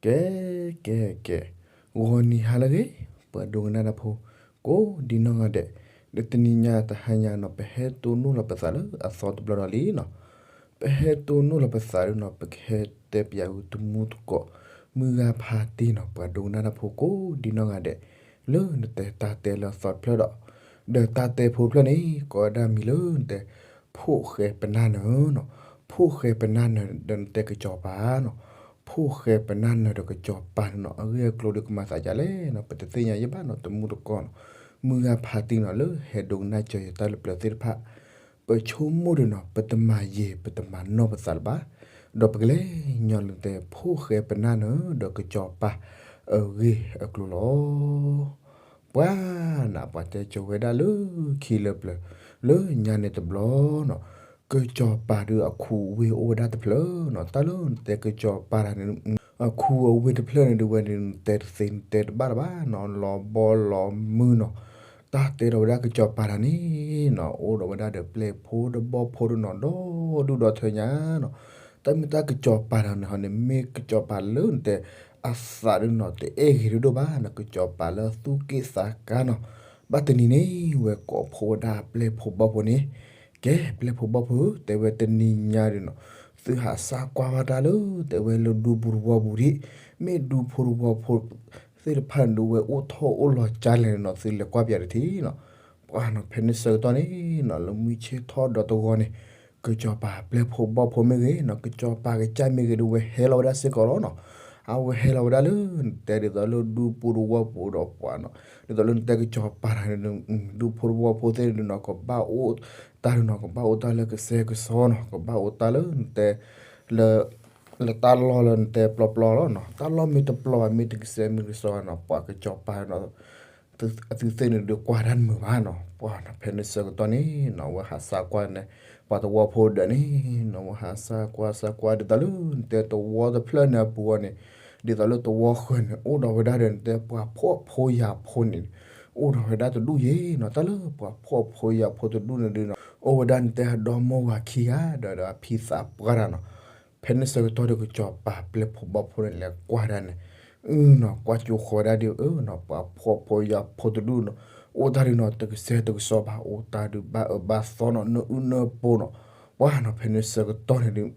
ကဲ ကဲ ကဲ, ဂီၤနံၤဟါလၢအဂ့ၤ, ပှၤဒိကနၣ်တၢ်ဖိ ကိးဒံနီၢ်ဂၤဒဲး, ဒီးတနံၤညါတဟါညါနီၤ ပဟဲတိၢ်နီၣ်လီၤပသးလၢအသီတဘျီဒီးလံနီၤ, ပဟဲတိၢ်နီၣ်လီၤပသးဒုးနီၤ ပကဟဲတဲပၠးဃုာ်တမူတကိး မုၢ်ဂၤဖးတံၢ်နီၤ ပှၤဒိကနၣ်တၢ်ဖိကိးဒံနီၢ်ဂၤဒဲး, လၢနတဲတၢ်တဲလၢအသီတဖျၢၣ်ဒီး, ဒီးတၢ်တဲဖိတဖျၢၣ်န့ၣ် ကိးဝဲဒၣ်မံၤလၢနတဲ ဖိၣ်ဃဲပနၢ်နၢၤနီၤ, ဖိၣ်ဃဲပနၢ်နၢၤဒီးနတဲကစီၤပၤနီၤ, ဖိၣ်ဃဲပနၢ်နၢၤဒီးကစီၤပၤန့ၣ်နီၤ အဂ့ၢ်အကျိၤဒီးကမၤသးဒ်လဲၣ်နီၤ ပတသ့ၣ်ညါယဲၢ်ဘၣ်နီၤ တမူတကိးနီၤ, မုၢ်ဂၤဖးတံၢ်နီၤ လၢဟဲဒိကနၣ်စၢၤယတၢ်လၢပျၢၤသ့ၣ်တဖၣ် ပဆိကမိၣ်ဒီးနီၤ ပတမၤယံၤ ပတမၤနီၢ်ပသးလၢၤဘၣ်, ဒီးပကလဲၤညီနုၢ်တဲ ဖိၣ်ဃဲပနၢ်နၢၤဒီးကစီၤပၤအဂ့ၢ်အကျိၤလီၤ. ပှၤနီၤ ပှၤတဲကၠီၤဝဲဒၣ်လၢခံလၢပျၢၤ လၢညါန့ၣ်တဘျီနီၤ, ကစီၤပၤဒုးအခူအဝ့ၢ်အိၣ်ဝဲဒၣ်တဖျၢၣ်နီၤ, တၢ်လၢနတဲကစီၤပၤတၢ်န့ၣ် အခူအဝ့ၢ်တဖျၢၣ်န့ၣ်ဒုးဝဲန့ၣ် နတဲတသ့နတဲတဘၣ်လၢၤဘၣ်နီၤ, လီၤဘီလီၤမုၢ်နီၤ, တၢ်တဲဒီးဝဲဒၣ်ကစီၤပၤတၢ်န့ၣ်နီၤ အိၣ်ဒီးဝဲဒၣ်ဒီးပျဲၢ်ဖိတဘီဖိဒုးနီၤ ဒီဒူၣ်ဒီထၢညါနီၤ, တၢ်မ့ၢ်တၢ်ကစီၤပၤတၢ်န့ၣ်ဟီန့ၣ် မ့ၢ်ကစီၤပၤလၢနတဲ အသးဒုးနီၤ တအဲၣ်ဂ့ၤဒိၣ်ဒိၣ်ဘၣ်နီၤ, ကစီၤပၤလၢသူၣ်က့ၣ်သးကါနီၤ, ဘၣ်တနံၤန့ၣ် ဝဲကိးဖှိၣ်ဝဲဒၣ်ပျဲၢ်ဖိဘီဖိန့ၣ်, ကဲ ပျဲၢ်ဖိဘီဖိဧၢ တဲဝဲတနံၤညါဒုးနီၤ သုဟးစၢ်ကွၢ်ဘၣ်တၢ်လၢ တဲဝဲလၢဒူပူၤတဝီပူၤဒံး, မ့ၢ်ဒူဖိတဝီဖိသ့ၣ်တဖၣ်န့ၣ်ဒုးဝဲအိၣ်ထီၣ်အိၣ်လီၤကၢ်လဲၣ်န့ၣ်နီၤ သုလဲၤကွၢ်ပၠးတထံၣ်နီၤ, ပှၤနီၤ ဖဲန့ၣ်ဆၢကတီၢ်န့ၣ်နီၤ လၢမုၢ်ဆ့ၣ်ထီၣ်ဒီးတဂီၤန့ၣ် ကစီၤပၤပျဲၢ်ဖိဘီဖိမ့ၢ်ဂ့ၤနီၤ ကစီၤပၤကစၢ်မ့ၢ်ဂ့ၤဒုးဝဲဟဲလီၤဝဲဒၣ်စ့ၢ်ကီးလီၤနီၤ, အဝဲဟဲလီၤဝဲဒၣ်လၢ နတဲဒ်သိးလၢဒူပူၤတဝီပူၤဒီးပှၤနီၤ, ဒ်သိးလၢနတဲကစီၤပၤတၢ်န့ၣ် ဒူဖိတဝီဖိသ့ၣ်န့ၣ်ဒုးနီၤ ကဘၣ်အိၣ်တၢ်ဒုးနီၤ ကဘၣ်အိၣ်တၢ်လၢကစဲကစီနီၤ ကဘၣ်အိၣ်တၢ်လၢနတဲ လၢ လၢတၢ်လီၢ်လၢနတဲပျီပျီလီၤနီၤ, တၢ်လီၢ်မ့ၢ်တပျီဘၣ် မ့ၢ်တကစဲမ့ၢ်တကစီနီၤ ပှၤကစီၤပၤနီၤ အသုသ့ၣ်န့ၣ်ဒုးကွၢ်တၢ်တမုာ်ဘၣ်နီၤ, ပှၤနီၤ ဖဲန့ၣ်ဆၢကတီၢ်န့ၣ်နီၤ အဝဲဟးစၢ်ကွၢ်န့ၣ် ပှၤတဝီဖိဒၢးန့ၣ်နီၤ အဝဲဟးစၢ်ကွၢ်စၢ်ကွၢ် ဒ်သိးလၢနတဲတဝီတဖျၢၣ်န့ၣ်အပူၤအီၤန့ၣ်, ဒ်သိးလၢတဝီဃၢၤန့ၣ် အိၣ်ဒီးဝဲဒၣ်ဒီးနတဲပှၤဖှီၣ်ဖိယာ်ဖိန့ၣ်, အိၣ်ဒီးဝဲဒၣ်တဒူၣ်ယဲနီၤ, တၢ်လၢပှၤဖှီၣ်ဖိယာ်ဖိတဒူၣ်န့ၣ်ဒုးနီၤ အိၣ်ဝဲဒၣ်နတဲအဒီမိၢ်ဝၤခံဂၤ ဒီးဒီးအဖံသးပှၢ်တၢ်နီၤ, ဖဲန့ၣ်ဆၢကတီၢ်ဒီးကစီၤပၤပျဲၢ်ဖိဘီဖိန့ၣ် လဲၤကွၢ်ဒၣ်န့ၣ်, အနီၤ ကွၢ်ကၠိဃီၤဝဲဒၣ်ဒုး အနီၤ ပှၤဖှီၣ်ဖိယာ်ဖိတဒူၣ်နီၤ အိၣ်တၢ်ဒုးနီၤ တကစဲတကစီဘၣ် အိၣ်တၢ်ဒုးဘၣ်အၢဘၣ်သီနီၤ နအုၣ်နၢပီၤနီၤ, ပှၤနီၤ ဖဲန့ၣ်ဆၢကတီၢ်န့ၣ်ဒုး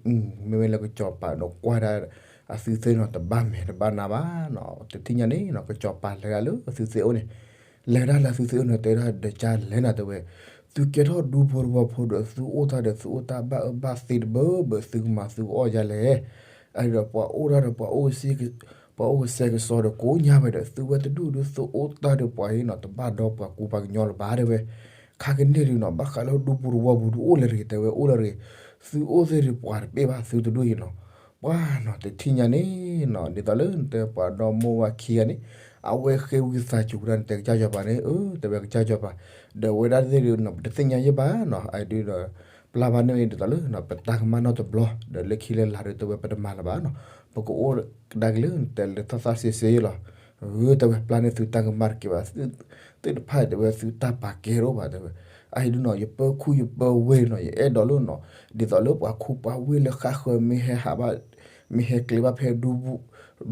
မ့မ့ၢ်လၢကစီၤပၤနီၤ ကွၢ်ဒၣ်အသုသ့ၣ်နီၤ တဘၣ်မဲာ်တဘၣ်နါဘၣ်နီၤ, တထံၣ်ညါန့ၣ်နီၤ ကစီၤပၤလဲၤဒၣ်လၢအသုသ့ၣ်အိၣ်န့ၣ် လဲၤဒၣ်လၢသုသ့ၣ်အိၣ်န့ၣ် တဲဒၣ်ဒီးကၢ်လဲၣ်နၤတဲဝဲ, သုကဲထီၣ်ဒူဖိတဝီဖိဒီး သုအိၣ်တၢ်ဒီး သုအိၣ်တၢ်ဘၣ်အၢဘၣ်သီတဘၣ်ဘၣ် သုကမၤသုကအီၣ်ယၤလဲၣ်, အဒီးပှၤအိၣ်တၢ်ဒီး ပှၤအိၣ်ကစဲကစီဒီးကိးညါဝဲဒီး သုဝဲတဒူၣ်ဒုး သုအိၣ်တၢ်ဒီးပှၤအံၤနီၤ တဘၣ်ဒီးပှၤကူပှၤကညီလၢၤဘၣ်တဲဝဲ, ခါကန့ၢ်ဒုးနီၤ ဘၣ်ဃးလၢဒူပူၤတဝီပူၤဒုးအိၣ်လၢၤတဂ့ၤ တဲဝဲ အိၣ်လၢၤတဂ့ၤ, သုအိၣ်သ့ၣ်ဒုးပှၤတပ့ၢ်ဘၣ်သုတဒူၣ်အံၤနီၤ, ပှၤနီၤ တထံၣ်ညါန့ၣ်နီၤ ဒ်သိးလၢနတဲပှၤဒီမိၢ်ဝၤခံဂၤန့ၣ် အဝဲဃ့ဝံသးစူၤဝဲဒၣ်နတဲကစၢ်စီၤပၤန့ၣ် အၢ တဲဝဲကစၢ်စီၤပၤ, ဒီးဝဲဒၣ်သ့ၣ်ဒုးနီၤ ပတသ့ၣ်ညါယဲၢ်ဘၣ်နီၤ အဒုးဒီး ပျၢ်ဘၣ်န့ၣ်ဒ်သိးလၢ ပတၢ်ကမၣ်နီတဘျီ ဒီးလၢခံလၢလာ်ဒုးတဲဝဲပတမၤလၢၤဘၣ်နီၤ, ပကအိၣ်ကဒါက့ၤလၢနတဲလၢသီသီစ့စ့လီၤ, အၢ တဲဝဲပျၢ်န့ၢ်သုတၢ်ကမၣ်တက့ၢ်ဘၣ် သ့ၣ်တဖၣ်တဲဝဲသုတၢ်ပာ်ကဲတအိၣ်ဘၣ်တဲဝဲ, အအံၤဒုးနီၤ ယပၢခူယပၢဝ့ၢ်နီၤ ယအဲၣ်ဒိးလၢနီၤ ဒ်သိးလၢပှၤခူပှၤဝ့ၢ်လၢဃၣ်ဃၢၤမ့ၢ်ဟဲဟးဘၣ် မ့ၢ်ဟဲကျဲဘၣ်ဖဲ ဒူပူ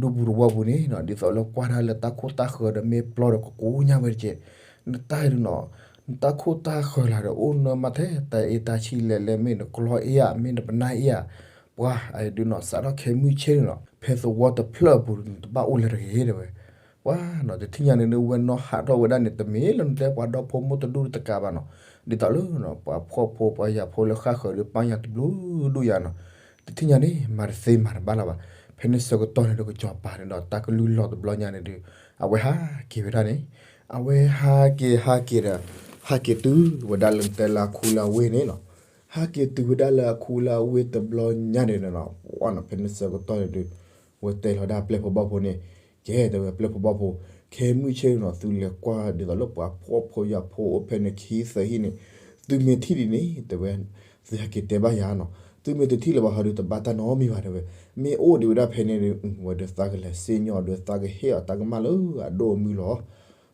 ၤတဝီပူၤန့ၣ်နီၤ ဒ်သိးလၢကွၢ်တၢ်လၢတၢ်ခိၣ်တၢ်ဃၢၤဒီးမ့ၢ်ပျီဒီးကကိးညါဝဲတက့ၢ်, နတၢ်ဒုးနီၤ နတၢ်ခိၣ်တၢ်ဃၢၤလၢ်ဒီးအိၣ်နၢမးထဲတၢ်အ့တၢ်ဆံးလဲၣ်လဲၣ် မ့ၢ်နကျီအ့ဧါ မ့ၢ်နပနၢ်အ့ဧါ, ပှၤအံၤဒုးနီၤ စးထီၣ်ခဲမုၢ်ဆ့ၣ်နီၤ ဖဲသဝီတဖျၢၣ်အပူၤ နတဘၣ်အိၣ်လၢၤတဂ့ၤတဲဝဲ, ပှၤနီၤ တထံၣ်ညါန့ၣ်ဒုးဝဲနီၢ်ဟးထီၣ်ဝဲဒၣ်န့ၣ် တမ့ၢ်လၢနတဲပှၤဒီဖိမိၢ်တဒူၣ်တကးဘၣ်နီၤ, ဒ်သိးလၢ ပှၤဖှီၣ်ဖိပှၤယာ်ဖိလၢဃၣ်ဃၢၤဒုးပၢ်ညါတဘျုးဒူၣ်ယၤနီၤ, တထံၣ်ညါန့ၣ် မၤတသ့မၤတဘၣ်လၢၤဘၣ်, ဖဲန့ၣ်ဆၢကတီၢ်န့ၣ်ဒီးကစီၤပၤန့ၣ်ဒီးတၢ်ကလုၢ်လီၤတဘျီညါန့ၣ်ဒုး အဝဲဟးက့ၤဝဲဒၣ်န့ၣ်, အဝဲဟးက့ၤဟးက့ၤဒီး ဟးက့ၤတုၤဝဲဒၣ်လၢနတဲလၢအခူလၢအဝ့ၢ်န့ၣ်နီၤ, ဟးက့ၤတုၤဝဲဒၣ်လၢအခူလၢအဝ့ၢ်တဘျီညါန့ၣ်နီၤ, ပှၤနီၤ ဖဲန့ၣ်ဆၢကတီၢ်န့ၣ်ဒုး ဝဲတဲလီၤဒၣ်ပျဲၢ်ဖိဘီၣ်ဖိန့ၣ်, ကဲ တဲဝဲပျဲၢ်ဖိဘီၣ်ဖိ, ခဲမုၢ်ဆ့ၣ်နီၤ သုလဲၤကွၢ်ဒ်သိးလၢပှၤဖှီၣ်ဖိယာ်ဖိအိၣ်ဖဲန့ၣ်ခံသၢဟံၣ်န့ၣ်, သုမ့ၢ်ထံၣ်ဒ်န့ၣ် တဲဝဲ သုဟဲက့ၤတဲဘၣ်ယၤနီၤ, သုမ့ၢ်တထံၣ်လၢၤဘၣ်ဟီဒုးတဘၣ်တၢ်နီတမံၤဘၣ်တဲဝဲ, မ့ၢ်အိၣ်ဒံးဝဲဒၣ်ဖဲန့ၣ်ဒုး ဝဲဒီးသးကလဲၤစ့ၣ်ညီၣ်ဒီးသးကဟ့ၣ်အီၤတၢ်ကမၣ်လၢအဒိၣ်အမုၢ်လီၤ.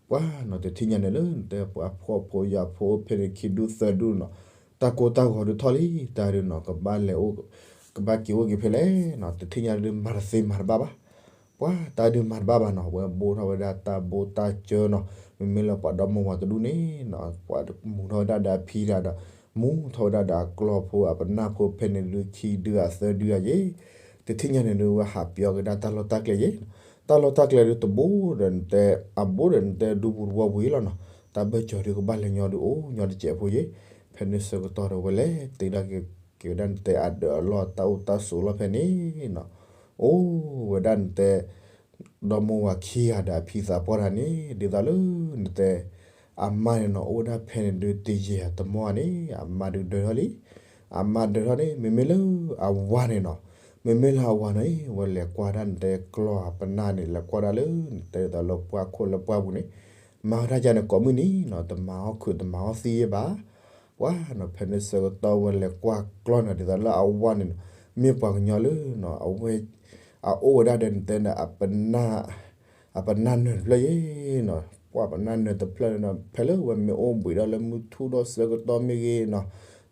ပှၤနီၤ တထံၣ်ညါန့ၣ်လၢနတဲပှၤဖှီၣ်ဖိယာ်ဖိအိၣ်ဖဲန့ၣ်ခံဒူၣ်သၢဒူၣ်နီၤ, တၢ်ကိၢ်တၢ်ဂီၤဒုးထီၣ်လံ တၢ်ဒုးနီၤ ကဘၣ်လဲၤအိၣ် ကဘၣ်က့ၤအိၣ်က့ၤဖဲလဲၣ်နီၤ, တထံၣ်ညါဒုးမၤတသ့မၤတဘၣ်ဘၣ်. ပှၤတၢ်ဒုးမၤတဘၣ်ဘၣ်နီၤ, အဝဲဘိးထီၣ်ဝဲဒၣ်တၢ်ဘိတၢ်စၢနီၤ, မ့မ့ၢ်လၢပှၤဒီမါဝၤတဒူၣ်န့ၣ်နီၤ, ပှၤမူၤထီၣ်ဝဲဒၣ်ဒီးအဖံတဂၤဒီး မူၤထီၣ်ဝဲဒၣ်ဒီးအကျီၢ်ဖိအပနၢ်ဖိဖဲန့ၣ်ဒုးခံဒုအသၢဒုအယ့ၣ်, တထံၣ်ညါန့ၣ်ဒုးဝဲဟးပၠီက့ၤဒၣ်တၢ်လီၢ်တၢ်ကျဲယ့ၣ်, တၢ်လီၢ်တၢ်ကျဲဒုးတဘိဒီးနတဲ, အဘိဒီးနတဲဒူပူၤတဝီပူၤအံၤလီၤနီၤ, တၢ်ဘၢၣ်စၢၤဒုးကဘၣ်လဲၤညီဒုးအိၣ်ညီတစဲးဖိယ့ၣ်, ဖဲန့ၣ်ဆၢကတီၢ်ဒီးဝဲလဲၤတုၤဒၣ်က့ၤဝဲဒၣ်နတဲအဒၢးအလီၢ်တၢ်အိၣ်တၢ်ဆိးလီၢ်ဖဲန့ၣ်နီၤ, အိၣ်ဝဲဒၣ်နတဲ ဒီမါဝၤခံဂၤဒီးအဖံသးပှၢ်တဂၤန့ၣ် ဒ်သိးလၢနတဲ အမါန့ၣ်နီၤ အိၣ်ဝဲဒၣ်ဖဲန့ၣ်ဒုးတယံာ်အတမီၢ်န့ၣ် အမါဒုးဒၢထီၣ်လံ, အမါဒၢထီၣ်န့ၣ် မ့မ့ၢ်လၢအဝၤန့ၣ်နီၤ, မ့မ့ၢ်လၢအဝၤန့ၣ် ဝဲလဲၤကွၢ်ဒၣ်နတဲကျီၢ်အပနၢ်န့ၣ် လဲၤကွၢ်ဒၣ်လၢနတဲဒ်သိးလၢပှၢ်ခိၣ်လၢပှၢ်ပူၤန့ၣ်, မၤဝဲဒၣ်ယၤန့ၣ် ကိးမုၢ်နံၤနီၤ တမၤအီၣ်ခုးတမၤအီၣ်သံယဲၢ်ဘၣ် ပှၤနီၤ ဖဲန့ၣ်ဆၢကတီၢ်ဝဲလဲၤကွၢ်ကျီၢ်န့ၣ် ဒ်သိးလၢအဝၤန့ၣ်နီၤ မ့ၢ်ပှၤကညီလၢနီၤ အဝဲ အအိၣ်ဝဲဒၣ်ဒီးနတဲန့ၣ် အပနၢ် အပနၢ်နၢၤတဖျၢၣ်ယ့ၣ်နီၤ, ပှၤပနၢ်နၢၤတဖျၢၣ်န့ၣ်နီၤ ဖဲလၢဝဲမ့ၢ်အိၣ်ဘှံးဒီးလၢမုၢ်ထူၣ်ဒီးဆၢကတီၢ်မ့ၢ်ဂ့ၤနီၤ,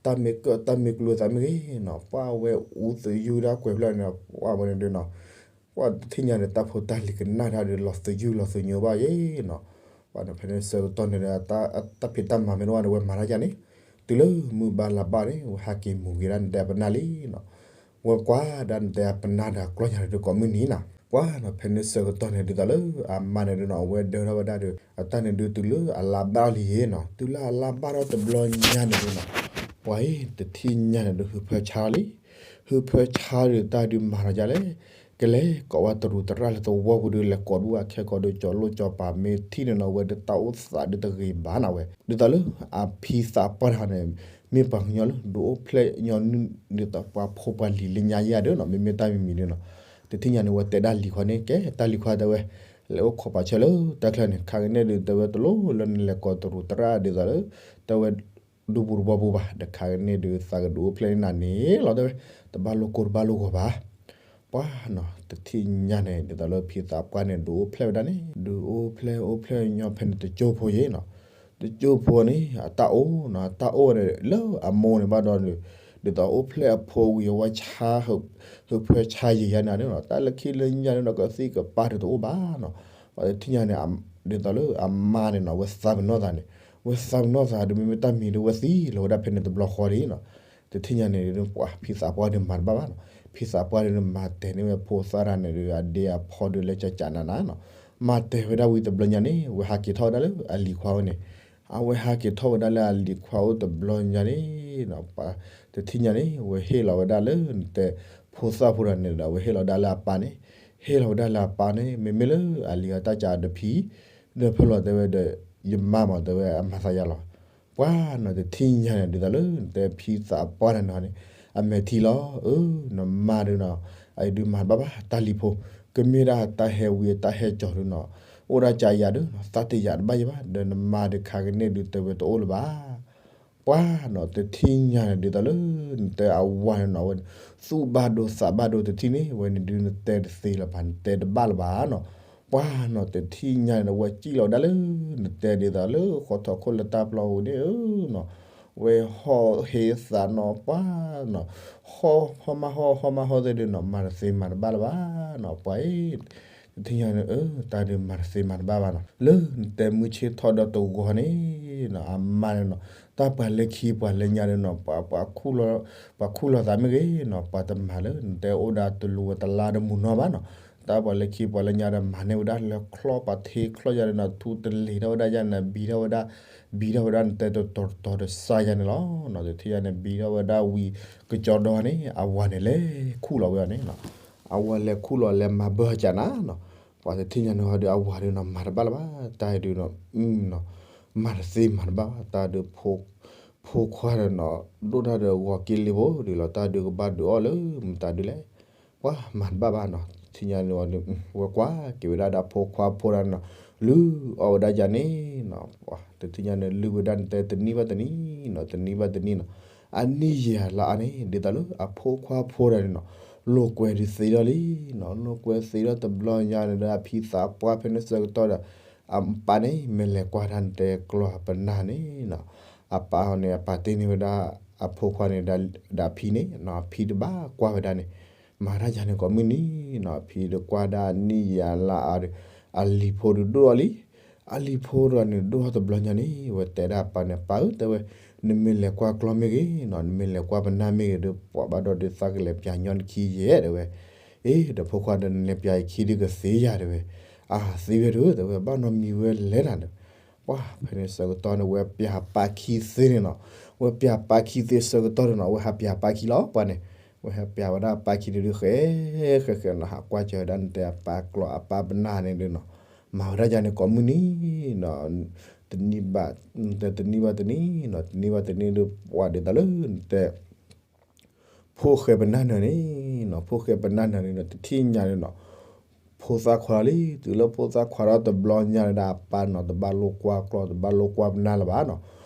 တၢ်မ့ၢ်ကၢၣ်တၢ်မ့ၢ်ကျိၤသးမ့ၢ်ဂ့ၤနီၤ ပှၤဝဲအူသယုၢ်ဒၣ်ကွဲးဖျၢၣ်န့ၣ် ပှၤဝဲန့ၣ်ဒုးနီၤ ပှၤတထံၣ်ညါန့ၣ် တၢ်ဖိတၢ်လံၤကနၣ်တၢ်ဒီးလီၤသယုၢ်လီၤသညိဘၣ်ယ့ၣ်နီၤ, ပှၤန့ၣ်ဖဲန့ၣ်ဆၢကတီၢ်န့ၣ်ဒီး တၢ်ဖံးတၢ်မၤမ့ၢ်တအိၣ်န့ၣ် ဝဲမၤတၢ်ယါန့ၣ်, တုၤလၢမုၢ်ဘၣ်လါဘၣ်န့ၣ် ဝဲဟးက့ၤမူၤက့ၤဒၣ်နတဲအပနၢ်လံနီၤ, ဝဲကွၢ်ဒၣ်နတဲအပနၢ်ဒီးကျီၢ်ညါဒီးကိးမုၢ်နံၤနီၤ, ပှၤနီၤ ဖဲန့ၣ်ဆၢကတီၢ်န့ၣ် ဒ်သိးလၢအမါန့ၣ်ဒုးနီၤ အဝဲဒၢထီၣ်ဝဲဒၣ်ဒီး အတၢ်န့ၣ်ဒုးတုၤလၢအလါဘၣ်လံယ့ၣ်နီၤ, တုၤလၢအလါဘၣ်ထီၣ်တဘျီညါန့ၣ်ဒုးနီၤ, ပှၤအံၤတထံၣ်ညါန့ၣ်ဒုး ဟုးဖၢဆါလီၤလံ, ဟုးဖၢဆါဒီးတၢ်ဒုးမၤထီၣ်ယါလဲၣ် ကလဲၤကိးဝဲတရူးတရၣ်လၢသဝီပူၤဒီး လဲၤကိးဒူၣ်အခဲကိးဒီး ကၠီၤလိၣ်ကၠီၤပၤမ့ၢ်ထံၣ်န့ၣ်နီၤ ဝဲဒၣ်တၢ်အိၣ်သးဒုးတဂ့ၤဘၣ်နီၤဝဲ, ဒ်သိးလၢအဖံသးပှၢ်တဂၤန့ၣ် မ့ၢ်ပှၤကညီလၢ ဒုးအိၣ်ဖျဲၣ်ညီနုၢ် ဒ်သိးပှၤဖိပှၤလံၤလၢညါယဲၢ်ဒီးနီၤ မ့မ့ၢ်တၢ်မံၤမံၤဒီးနီၤ, တထံၣ်ညါန့ၣ် ဝဲတဲဒၣ်လံၤခွါန့ၣ် ကဲတၢ်လံၤခွါတဲဝဲ လဲၤအိၣ်ခိးပာ်ဆၢလၢတၢ်ချၢန့ၣ် ခါကန့ၣ်ဒုး တဲဝဲတလိၣ်လၢနလဲၤကိးတရူးတရၣ်ဒ်သိးလၢ တဲဝဲ ဒူပူၤတဝီပူၤဘၣ် ဒီးခါကန့ၣ်ဒုး သးကဒုးအိၣ်ဖျဲၣ်န့ၢ်နၤန့ၣ်လီၤ တဲဝဲ, တဘၣ်လိာ်ကိၢ်တဘၣ်လိာ်ဂီၤဘၣ် ပှၤနီၤ တထံၣ်ညါန့ၣ် ဒ်သိးလၢဖံသးပှၢ်န့ၣ် ဒုးအိၣ်ဖျဲၣ်ဝဲဒၣ်န့ၣ် ဒုးအိၣ်ဖျဲၣ်အိၣ်ဖျဲၣ်ညီဖဲန့ၣ် တကၠိဖိယ့ၣ်နီၤ, တကၠိဖိန့ၣ် အတၢ်အိၣ်နီၤ အတၢ်အိၣ်ဝဲန့ၣ် လၢအမိၢ်န့ၣ်ဘၣ်ဒီး ဒ်သိးအိၣ်ဖျဲၣ်အဖိဝံၤအဝဲဆါ ဟုးဖၢဆါယံာ်ယါန့ၣ်နီၤ တၢ်လၢခံလၢညါန့ၣ်နီၤ ကသံၣ်ကပၢ်ဒုးတအိၣ်ဘၣ်နီၤ, ပှၤတထံၣ်ညါန့ၣ် ဒ်သိးလၢအမါန့ၣ်နီၤ ဝဲသးပ့ၤနီၣ်သးန့ၣ် ဝဲသးပ့ၤနီၣ်သးဒီး မ့မ့ၢ်တၢ်မံၤဒီး ဝဲသံလီၤဝဲဒၣ်ဖဲန့ၣ်တဘျီဃီဒ်နီၤ, တထံၣ်ညါန့ၣ် ပှၤဖံသးပှၢ်ဒုးမၤတဘၣ်ဘၣ်နီၤ, ဖံသးပှၢ်ဒုးမၤတဲာ်န့ၢ်ဝဲဖိသၣ်တဂၤန့ၣ်ဒီး အဒ့အဖီဒုးလၢကကနးနးနီၤ, မၤတဲာ်ဝဲဒၣ်ဝံၤတဘျီညါန့ၣ် ဝဲဟးက့ၤထီၣ်ဝဲဒၣ်လၢအလံၤခွါဝဲန့ၣ်, အဝဲဟးက့ၤထီၣ်ဝဲဒၣ်လၢအလံၤခွါအိၣ်တဘျီညါန့ၣ်နီၤ, တထံၣ်ညါန့ၣ် ဝဲဟ့ၣ်လီၤဝဲဒၣ်လၢနတဲ ဖိသၣ်ဖိတဂၤန့ၣ်ဒီး အဝဲဟ့ၣ်လီၤဝဲဒၣ်လၢအပၢ်န့ၣ်, ဟ့ၣ်လီၤဝဲဒၣ်လၢအပၢ်န့ၣ် မ့မ့ၢ်လၢအလံၤအတၢ်ကးဒီးဖံ ဒီးဖဲလီၤတဲဝဲဒီး ယမါမးတဲဝဲအမၤသးယါလီၤ, ပှၤနီၤ တထံၣ်ညါန့ၣ် ဒ်သိးလၢနတဲဖံသးပှၢ်တဂၤန့ၣ်န့ၣ် အမဲာ်ထံလီၤ, အၢ နမါဒုးနီၤ အအံၤဒုးမၤတဘၣ်ဘၣ် တၢ်လံၤဖိ, ကမ့ၢ်ဒၣ်တၢ်ဟဲဝံၤတၢ်ဟဲကၠီၤဒုးနီၤ, အိၣ်ဒၣ်ကယၤဒုးနီၤ သးတယာ်တဘၣ်ယဲဘၣ် ဒီးနမါဒုးခါကန့ၣ်ဒုးတဲဝဲတအိၣ်လၢၤဘၣ် ပှၤနီၤ တထံၣ်ညါန့ၣ် ဒ်သိးလၢနတဲအဝၤန့ၣ်နီၤ အဝဲန့ၣ် သူၣ်ဘၣ်ဒိသးဘၣ်ဒိတထံၣ်န့ၣ် အဝဲန့ၣ်ဒုးနတဲတသ့လၢၤဘၣ် နတဲတဘၣ်လၢၤဘၣ်နီၤ, ပှၤနီၤ တထံၣ်ညါန့ၣ် အဝဲစံၣ်လီၤဝဲဒၣ်လၢ နတဲဒ်သိးလၢဃီထီၣ်ခိၣ်လၢတၢ်ပျီပူၤန့ၣ်ဧၢနီၤ, ဝဲဟီၣ်ဟ့သးနီၤ ပှၤနီၤ ဟီၣ်ဟီၣ်မးဟီၣ်ဟီၣ်မးဟီၣ်သ့ၣ်ဒုးနီၤ မၤတသ့မၤတဘၣ်လၢၤဘၣ်နီၤ ပှၤအံၤ တထံၣ်ညါန့ၣ် အၢ တၢ်ဒုးမၤတသ့မၤတဘၣ်ဘၣ်နီၤ လၢနတဲမုၢ်ဆ့ၣ်ထီၣ်ဒီးတဂီၤန့ၣ်နီၤ အမါန့ၣ်နီၤ တၢ်ပှၤလၢခံပှၤလၢညါန့ၣ်နီၤ ပှၤ ပှၤခူၣ်လီၤသးမ့ၢ်ဂ့ၤနီၤ ပှၤတမၤလၢနတဲအိၣ်ဒၣ်တလူၤဝဲတလါတမုာ်နီၤဘၣ်နီၤ တၢ်ပှၤလၢခံပှၤလၢညါဒီးမၤန့ၢ်ဝဲဒၣ်လၢချီၣ်ပှၤထ့ချီၣ်ယါန့ၣ်နီၤ ထူတလ့ၤထီၣ်ဝဲဒၣ်ယါန့ၣ် ဘံထီၣ်ဝဲဒၣ် ဘံထီၣ်ဝဲဒၣ်နတဲတတီၤတတီၤတစၢ်ယါန့ၣ်လီၤနီၤ တထံၣ်ယါန့ၣ် ဘံထီၣ်ဝဲဒၣ်ဝံၤ ကကၠီဒီန့ၣ် အဝၤန့ၣ်လဲၤခူၣ်လီၤဝဲအီၤန့ၣ်နီၤ အဝၤလဲၤခူၣ်လီၤလဲၤမၤဘၢအကနၤနီၤ ပှၤတထံၣ်ညါန့ၣ်ဟီဒီးအဝၤဒုးနီၤ မၤတဘၣ်လၢၤဘၣ် တၢ်ဒုးနီၤ မၤတသ့မၤတဘၣ်ဘၣ် တၢ်ဒုး ဖိခွါဒီးနီၤ ဒိၣ်တၢ်ဒီးဂီၤက့လ့ဖိဒုးလီၤ တၢ်ဒုးကဘၣ်ဒုးအီၣ်လၢမတၤဒုးလဲၣ် ပှၤမၤတဘၣ်ဘၣ်နီၤ တထံၣ်ညါန့ၣ်ဝဲဒုး ဝဲကွၢ်က့ၤဝဲဒၣ်ဒီးဖိခွါဖိတဂၤန့ၣ်နီၤ လုၢ်အီၣ်ဝဲဒၣ်ယါန့ၣ်နီၤ ပှၤတထံၣ်ညါန့ၣ် လုၢ်ဝဲဒၣ်နတဲတနံၣ်ဘၣ်တနံၣ်နီၤ တနံၣ်ဘၣ်တနံၣ်နီၤ အနံၣ်ယံာ်လါအါန့ၣ် ဒ်သိးလၢအဖိခွါဖိတဂၤန့ၣ်နီၤ လိာ်ကွဲဒုးသ့ထီၣ်လံနီၤ လိာ်ကွဲသ့ထီၣ်တဘျီညါန့ၣ်ဒီး အဖံသးပှၢ်ဖဲန့ၣ်ဆၢကတီၢ်ဒီး အပၢ်န့ၣ် မ့ၢ်လဲၤကွၢ်တၢ်နတဲကျီၢ်အပနၢ်န့ၣ်နီၤ အပၢ်န့ၣ် အပၢ်တ့န့ၢ်ဝဲဒၣ် အဖိခွါန့ၣ် ဒီးအဖံန့ၣ်နီၤ အဖံတဘၣ်ကွၢ်ဝဲဒၣ်န့ၣ် မၤတၢ်ယၤန့ၣ်ကိးမုၢ်နံၤနီၤ အဖံဒီးကွၢ်ဒၣ်အနံၣ်ယၤလါအါဒီး အလံၤဖိဒီးဒိၣ်အီၤလံ. အလံၤဖိဒီးန့ၣ်ဒိၣ်ထီၣ်တဘျီညါန့ၣ် ဝဲတဲဒၣ်အပၢ်န့ၣ် ပၢ်ဧၢ တဲဝဲ, နမ့ၢ်လဲၤကွၢ်ကျီမ့ၢ်ဂ့ၤနီၤ နမ့ၢ်လဲၤကွၢ်ပနၢ်မ့ၢ်ဂ့ၤဒီး ပှၤဘၣ်ဒီးဒုးသးကလဲၤပၠးညီနခံယဲၢ်တဲဝဲ. အ့ ဒီးဖိခွါဒီးနလဲၤပၠးယခံဒုးကသ့ယၤတဲဝဲ. အသ့ဝဲဒုးတဲဝဲ ဘၣ်နီတမံၤဝဲလဲၤနၤဒီး ပှၤဖဲန့ၣ်ဆၢကတီၢ်န့ၣ် ဝဲပၠးပၢ်ခံသ့န့ၣ်နီၤ. ဝဲပၠးပၢ်ခံသ့ဆၢကတီၢ်န့ၣ်နီၤ ဝဲဟးပၠးပၢ်ခံလီၤ ပှၤန့ၣ်. ဝဲဟးပၠးဝဲဒၣ်ပၢ်ခံန့ၣ်ဒုး ဃဲ ဃဲဃဲနီၤ ဟးကွၢ်စၢၤဝဲဒၣ်နတဲအပၢ်ကျီ အပၢ်ပနၢ်န့ၣ်ဒုးနီၤ. မၤဝဲဒၣ်ယၤန့ၣ်ကိးမုၢ်နံၤနီၤ တနံၤဘၣ် တနံၤဘၣ်တနံၤနီၤ တနံၤဘၣ်တနံၤဒုး ပှၤဒ်သိးလၢနတဲ ဖိၣ်ဃဲပနၢ်နၢၤန့ၣ်နီၤ ဖိၣ်ဃဲပနၢ်နၢၤန့ၣ်နီၤ တထံၣ်ညါန့ၣ်နီၤ ဖိသၣ်ခွါလီၤလံ. တုၤလၢဖိသၣ်ခွါထီၣ်တဘျီညါဒီး အပၢ်နီၤ တဘၣ်လိၣ်ကွၢ်ကျီ တဘၣ်လိၣ်ကွၢ်ပနၢ်လၢၤဘၣ်နီၤ.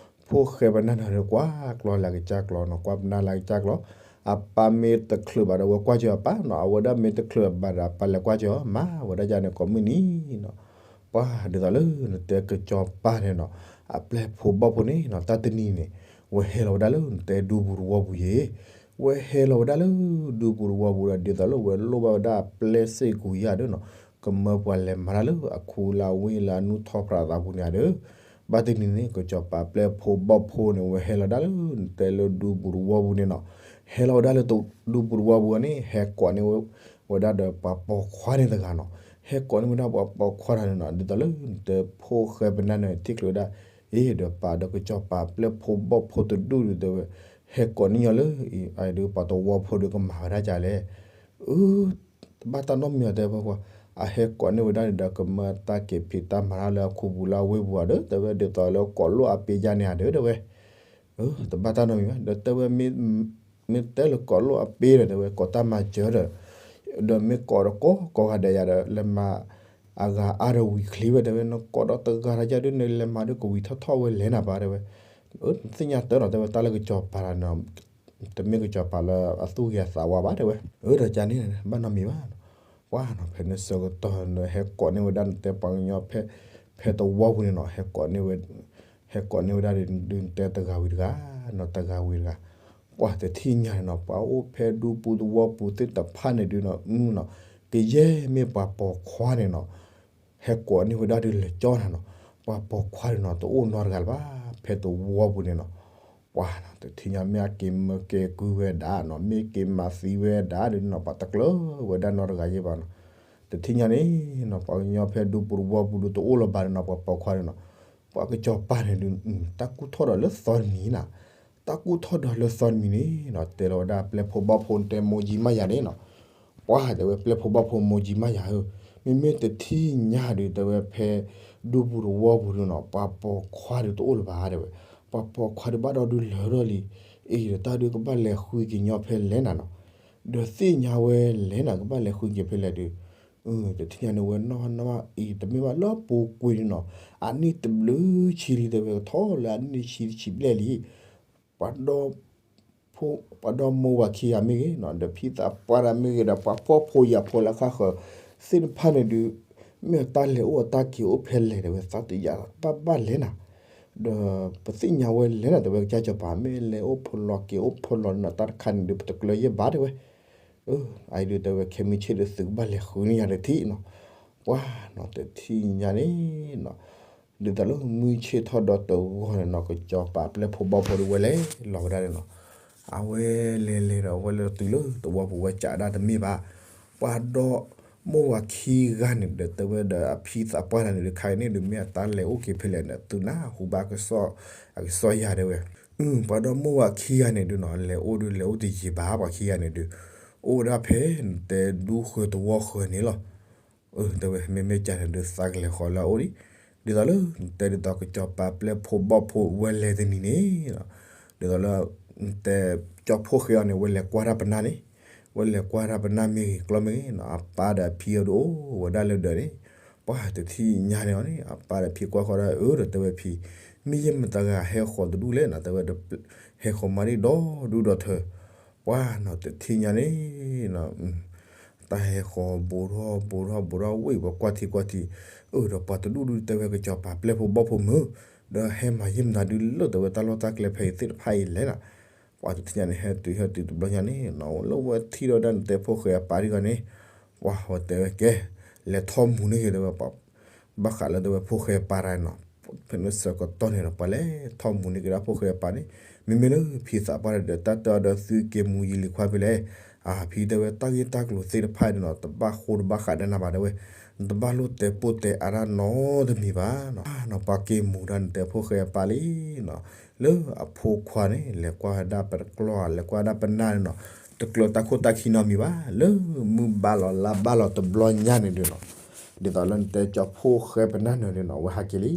ဖိၣ်ဃဲပနၢ်နၢၤန့ၣ် ကွၢ်ကျီလၢကစၢ်ကျီနီၤ ကွၢ်ပနၢ်လၢကစၢ်ကျီ. အပၢ်မ့ၢ်တချုးဘၣ်ဒီး ဝဲကွၢ်စၢၤအပၢ်နီၤ အဝဲဒၣ်မ့ၢ်တချုးဘၣ်ဒီး အပၢ်လဲၤကွၢ်စၢၤအီၤ မၤဝဲဒၣ်ယၤန့ၣ်ကိးမုၢ်နံၤနီၤ. ပှၤဒ်သိးလၢနတဲကစီၤပၤန့ၣ်နီၤ အပျဲၢ်ဖိဘီၣ်ဖိန့ၣ်နီၤ တၢ်တနံၤန့ၣ် ဝဲဟဲလီၤဝဲဒၣ်လၢနတဲဒူပူၤတဝီပူၤယဲၢ် ဝဲဟဲလီၤဝဲဒၣ်လၢဒူပူၤတဝီပူၤဒီး ဒ်သိးလၢဝဲလိၣ်ဘၣ်ဝဲဒၣ်အပျဲၢ်စ့ၢ်ကီးယၤဒီးနီၤ ကမၢပှၤလဲၤမၤတၢ်လၢအခူလၢအဝ့ၢ်လၢအနူၢ်ထီၣ်ဖြးသးပူၤန့ၣ်ဒီး ဘၣ်တနံၤန့ၣ် ကစီၤပၤပျဲၢ်ဖိဘီၣ်ဖိန့ၣ် ဝဲဟဲလီၤဒၣ်လၢနတဲလၢဒူပူၤတဝီပူၤန့ၣ်နီၤ. ဟဲလီၤဝဲဒၣ်လၢဒူပူၤတဝီပူၤန့ၣ် ဟဲကိးန့ၢ်ဝဲဒၣ်ဒီးပှၤပိာ်ခွါန့ၣ်တဂၤနီၤ. ဟဲကိးန့ၢ်ဝဲဒၣ်ပှၤပိာ်ခွါတဂၤန့ၣ်နီၤ ဒ်သိးလၢနတဲဖိၣ်ဃဲပနၢ်နၢၤထံၣ်ချုးဝဲဒၣ် အ့ ဒီးပာ်ဒီးကစီၤပၤပျဲၢ်ဖိဘီၣ်ဖိတဒူၣ်ဒုးတဲဝဲ ဟဲကိးန့ၢ်ညီလၢ အံၤဒုးပှၤတဝီဖိဒီးကမၤဝဲဒၣ်ဒ်လဲၣ်. အၢ တဘၣ်တၢ်နီတမံၤအီၤတဲဖိခွါ အဟဲကိးန့ၢ်ဝဲဒၣ်န့ၣ်ဒီးကမၢတၢ်က့ၤဖံးတၢ်မၤတၢ်လၢအခူပူၤလၢအဝ့ၢ်ပူၤဧါဒီး တဲဝဲဒ်သိးလၢကိးလိၣ်အပ့ၤယါန့ၣ်ဧါဒီး တဲဝဲ တဘၣ်တၢ်နီတမံၤဘၣ် ဒီးတဲဝဲ မ့ၢ်တဲလၢကိးလိၣ်အပ့ၤဒီး တဲဝဲ ကိးတၢ်မၤစၢၤဒီး ဒီးမ့ၢ်ကိးဒီးကိးကိးဂၤဒဲးယၤဒီး လဲၤမၤအဂၤအါဒီးဝံၤချ့ဝဲ တဲဝဲ နကိးဒီးတဂၤတယါဒုး နလဲၤမၤဒုးကဝံၤထီၣ်ထီၣ်ဝဲလဲၣ်နၤဘၣ် တဲဝဲ. သ့ၣ်ညါတၢ်နီၤ တဲဝဲ တၢ်လၢကစီၤပၤနီၤ တမ့ၢ်ကစီၤပၤလၢအသူၣ်ဂ့ၤအသးဝါဘၣ် တဲဝဲ. အၢ ဒီးကန့ၣ် ဘၣ်နီတမံၤဘၣ်နီၤ. ပှၤနီၤ ဖဲန့ၣ်ဆၢကတီၢ်န့ၣ် ဟဲကိးန့ၢ်ဝဲဒၣ်နတဲ ပှၤကညီဖဲ ဖဲတဝီပူၤန့ၣ်နီၤ ဟဲကိးန့ၢ်ဝဲ ဟဲကိးန့ၢ်ဝဲဒၣ်ဒုး နတဲတဂၤဝံၤတဂၤနီၤ တဂၤဝံၤတဂၤ. ပှၤတထံၣ်ညါန့ၣ်နီၤ ပှၤအိၣ်ဖဲဒူပူၤတဝီပူၤသ့ၣ်တဖၣ်န့ၣ်ဒုးနီၤ ကယဲၢ်မ့ၢ်ပှၤပိာ်ခွါန့ၣ်နီၤ ဟဲကိးန့ၢ်ဝဲဒၣ်ဒုးလဲၤကၠီနၤနီၤ. ပှၤပိာ်ခွါဒုးနီၤ တအိၣ်နီတဂၤလၢၤဘၣ် ဖဲတဝီပူၤန့ၣ်နီၤ. ပှၤနီၤ တထံၣ်ညါမ့ၢ်အက့ၤမၢက့ၤကုဝဲဒၣ်နီၤ မ့ၢ်က့ၤမၤသံဝဲဒၣ်ဒုးနီၤ ပှၤတကျၢၤဝဲဒၣ်နီတဂၤယဲၢ်ဘၣ်နီၤ. တထံၣ်ညါန့ၣ်နီၤ ပှၤကညီဖဲဒူပူၤတဝီပူၤဒုးတအိၣ်လၢၤဘၣ်ဒုးနီၤ ပှၤပိာ်ခွါဒုးနီၤ. ပှၤကစီၤပၤန့ၣ်ဒုး တၢ်ကူၣ်ထီၣ်ဒီးလၢသီတမံၤနီၤ တၢ်ကူၣ်ထီၣ်ဒီးလၢသီတမံၤန့ၣ်နီၤ တဲလီၤဝဲဒၣ်ပျဲၢ်ဖိဘီၣ်ဖိနတဲမိၢ်ယံမးယၤန့ၣ်နီၤ. ပှၤတဲဝဲပျဲၢ်ဖိဘီၣ်ဖိမိၢ်ယံမးယၤဧၢ, မ့မ့ၢ်တထံၣ်ညါဒုး တဲဝဲဖဲဒူပူၤတဝီပူၤဒုးနီၤ ပှၤပိာ်ခွါဒုးတအိၣ်လၢၤဘၣ်တဲဝဲ. ပှၤပိာ်ခွါဒုးဘၣ်ဒီးဒုးလၢာ်ထီၣ်လံ. အံၤဒီးတၢ်ဒုးကဘၣ်လဲၤဃုက့ၤညီဖဲလဲၣ်နၤနီၤ. ဒီးသ့ၣ်ညါဝဲလဲၣ်နၤ ကဘၣ်လဲၤဃုက့ၤဖဲလဲၣ်ဒုး တထံၣ်ညါန့ၣ်ဝဲနီၢ်နီၢ်အံၤ တမ့ၢ်ဘၣ်လၢပူၤကွံာ်န့ၣ်နီၤ အနံၣ်တဘျုးဆံလံ တဲဝဲကထီၣ်လၢအနံၣ်တဆံတဆံဘျဲၣ်လံ. ပှၤဒီ ပှၤဒီမိၢ်ဝၤခံဂၤမ့ၢ်ဂ့ၤနီၤ ဒီးဖံသးပှၢ်တၢ်မ့ၢ်ဂ့ၤဒီး ပှၤဖှီၣ်ဖိယာ်ဖိလၢဃၣ်ဃၢၤသ့ၣ်တဖၣ်န့ၣ်ဒုး မ့ၢ်အတၢ်လဲၤအိၣ်အတၢ်က့ၤအိၣ်ဖဲလဲၣ်တဲဝဲ သးတယာ်ဘၣ်ဘၣ်လဲၣ်နၤ. ဒီးပသ့ၣ်ညါဝဲလဲၣ်နၤ တဲဝဲကစၢ်စီၤပၤ မ့ၢ်လဲၤအိၣ်ဖဲလဲၣ်က့ၤအိၣ်ဖဲလဲၣ်နီၤ တၢ်တခါန့ၣ်ဒုး ပတကျၢၤယဲၢ်ဘၣ်တဲဝဲ. အအံၤဒုးတဲဝဲ ခဲမုၢ်ဆ့ၣ်ဒုးသုးကဘၣ်လဲၤဃုန့ၢ်ယၤတထံၣ်နီၤ. ပှၤနီၤတထံၣ်ညါန့ၣ်နီၤ ဒ်သိးလၢမုၢ်ဆ့ၣ်ထီၣ်ဒီးတဂီၢ်န့ၣ်နီၤ ကစီၤပၤပျဲၢ်ဖိဘီၣ်ဖိဒုးဝဲလဲၤလီၤဝဲဒၣ်န့ၣ်နီၤ. အဝဲလဲၤလဲၤဒီး အဝဲလဲၤတုၤလၢတဝီပူၤဝဲစးဒၣ်တမ့ၢ်ဘၣ်. ပှၤဒီမိၢ်ဝၤခံဂၤန့ၣ်ဒီး တဲဝဲဒီးအဖံသးပှၢ်တၢ်န့ၣ်ဒုး ခါအံၤန့ၣ်ဒုး မ့ၢ်အတၢ်လဲၤအိၣ်က့ၤဖဲလဲၣ်န့ၣ် သုနၢ်ဟူဘၣ်ကစီၣ် အကစီၣ်ယၤတဲဝဲ. ပှၤဒီမိၢ်ဝၤခံဂၤန့ၣ်ဒုးနီၤ လဲၤအိၣ်ဒုး လဲၤအိၣ်တယံာ်ဘၣ် ပှၤခံဂၤန့ၣ်ဒုး အိၣ်ဝဲဒၣ်ဖဲ တဲဒူဃၢၤတဝီဃၢၤန့ၣ်လီၤ. တဲဝဲ မ့မ့ၢ်ကန့ၣ်ဒုး သးကလဲၤဃီၤလၢအအိၣ်ဒံး. ဒ်သိးလၢ တဲဒ်သိးကစီၤပၤပျဲၢ်ဖိဘီၣ်ဖိဝဲလဲၤတနံၤန့ၣ် ဒ်သိးလၢ တဲကၠီဖိၣ်ဃဲအီၤန့ၣ် ဝဲလဲၤကွၢ်တၢ်ပနၢ်န့ၣ် ဝဲလဲၤကွၢ်တၢ်ပနၢ်မ့ၢ်ဂ့ၤ ကျီမ့ၢ်ဂ့ၤနီၤ အပၢ်ဒီးအဖံအီၤဒုးအိၣ်ဝဲဒၣ်လၢဒၢးန့ၣ်. ပှၤတထံၣ်ညါန့ၣ်အီၤန့ၣ် အပၢ်ဒီးဖံကွၢ်ဃီၤဒီး အၢ ဒီးတဲဝဲဖံ မ့ၢ်ယဲၢ်မတၤဂၤဟဲဃီၤတဒူၣ်လဲၣ်နီၤ တဲဝဲ ဟဲဃီၤမၤဒံးဒီဒူၣ်ဒီထၢ ပှၤနီၤတထံၣ်ညါန့ၣ် တၢ်ဟဲဃီၤဘူးထီၣ်ဘူးထီၣ်ဘူးထီၣ်ဝံၤ ပှၤကွၢ်ထံကွၢ်ထံ အၢ ဒီးပှၤတဒူၣ်ဒုးတဲဝဲကစီၤပၤပျဲၢ်ဖိဘီၣ်ဖိမုၢ် ဒီးဟဲမၤယဲၢ်မတၤဒုးလၢတဲဝဲတၢ်လီၢ်တၢ်ကျဲဖဲအံၤသ့ၣ်တဖၣ်အံၤလဲၣ်နီၤ. ပှၤတထံၣ်ညါန့ၣ် ဟဲတုၤဟဲတုၤတဘျီညါန့ၣ်နီၤ လၢဝဲထံၣ်ဒီးဒၣ်နတဲဖိၣ်ဃဲအပၢ်ဒံးဂီၢ်န့ၣ် ပှၤဝဲတဲဝဲကဲ လဲၤထီၣ်မူန့ၢ်ဂ့ၤတဲဝဲ ဘၣ်ဃးလၢတဲဝဲဖိၣ်ဃဲအပၢ်တၢ်နီၤ ဖဲန့ၣ်ဆၢကတီၢ်န့ၣ်ဒီး ပှၤလဲၤထီၣ်မူန့ၢ်က့ၤဒၣ်ဖိၣ်ဃဲအပၢ်န့ၣ် မ့မ့ၢ်လၢဖံသးပှၢ်ဒီး တၢ်တဲအီၤဒီးသုက့ၤမူယံာ်လံၤခွါဖဲလဲၣ် အဖံတဲဝဲ တၢ်ဂ့ၢ်တၢ်ကျိၤသ့ၣ်တဖၣ်န့ၣ်နီၤ တဘၣ်ဃိတဘၣ်ဃးဒီးနၤဘၣ်တဲဝဲ နတဘၣ်လိၣ်တဲပိၢ်တဲအါတၢ်နီတမံၤဘၣ်နီၤ နီၤ ပှၤက့ၤမူဒၣ်နတဲဖိၣ်ဃဲအပၢ်လံနီၤ လၢအဖိခွါန့ၣ် လဲၤကွၢ်ဝဲဒၣ်ပကျီၢ် လဲၤကွၢ်ဝဲဒၣ်ပနၢ်န့ၣ်နီၤ တကျၢၤတၢ်ခိၣ်တၢ်ခံနီတမံၤဘၣ် လၢမုၢ်ဘၣ်လီၤလါဘၣ်လီၤတဘျီညါန့ၣ်ဒုးနီၤ ဒ်သိးလၢနတဲကၠီဖိၣ်ဃဲပနၢ်နၢၤန့ၣ်နီၤ အဝဲဟးက့ၤလံ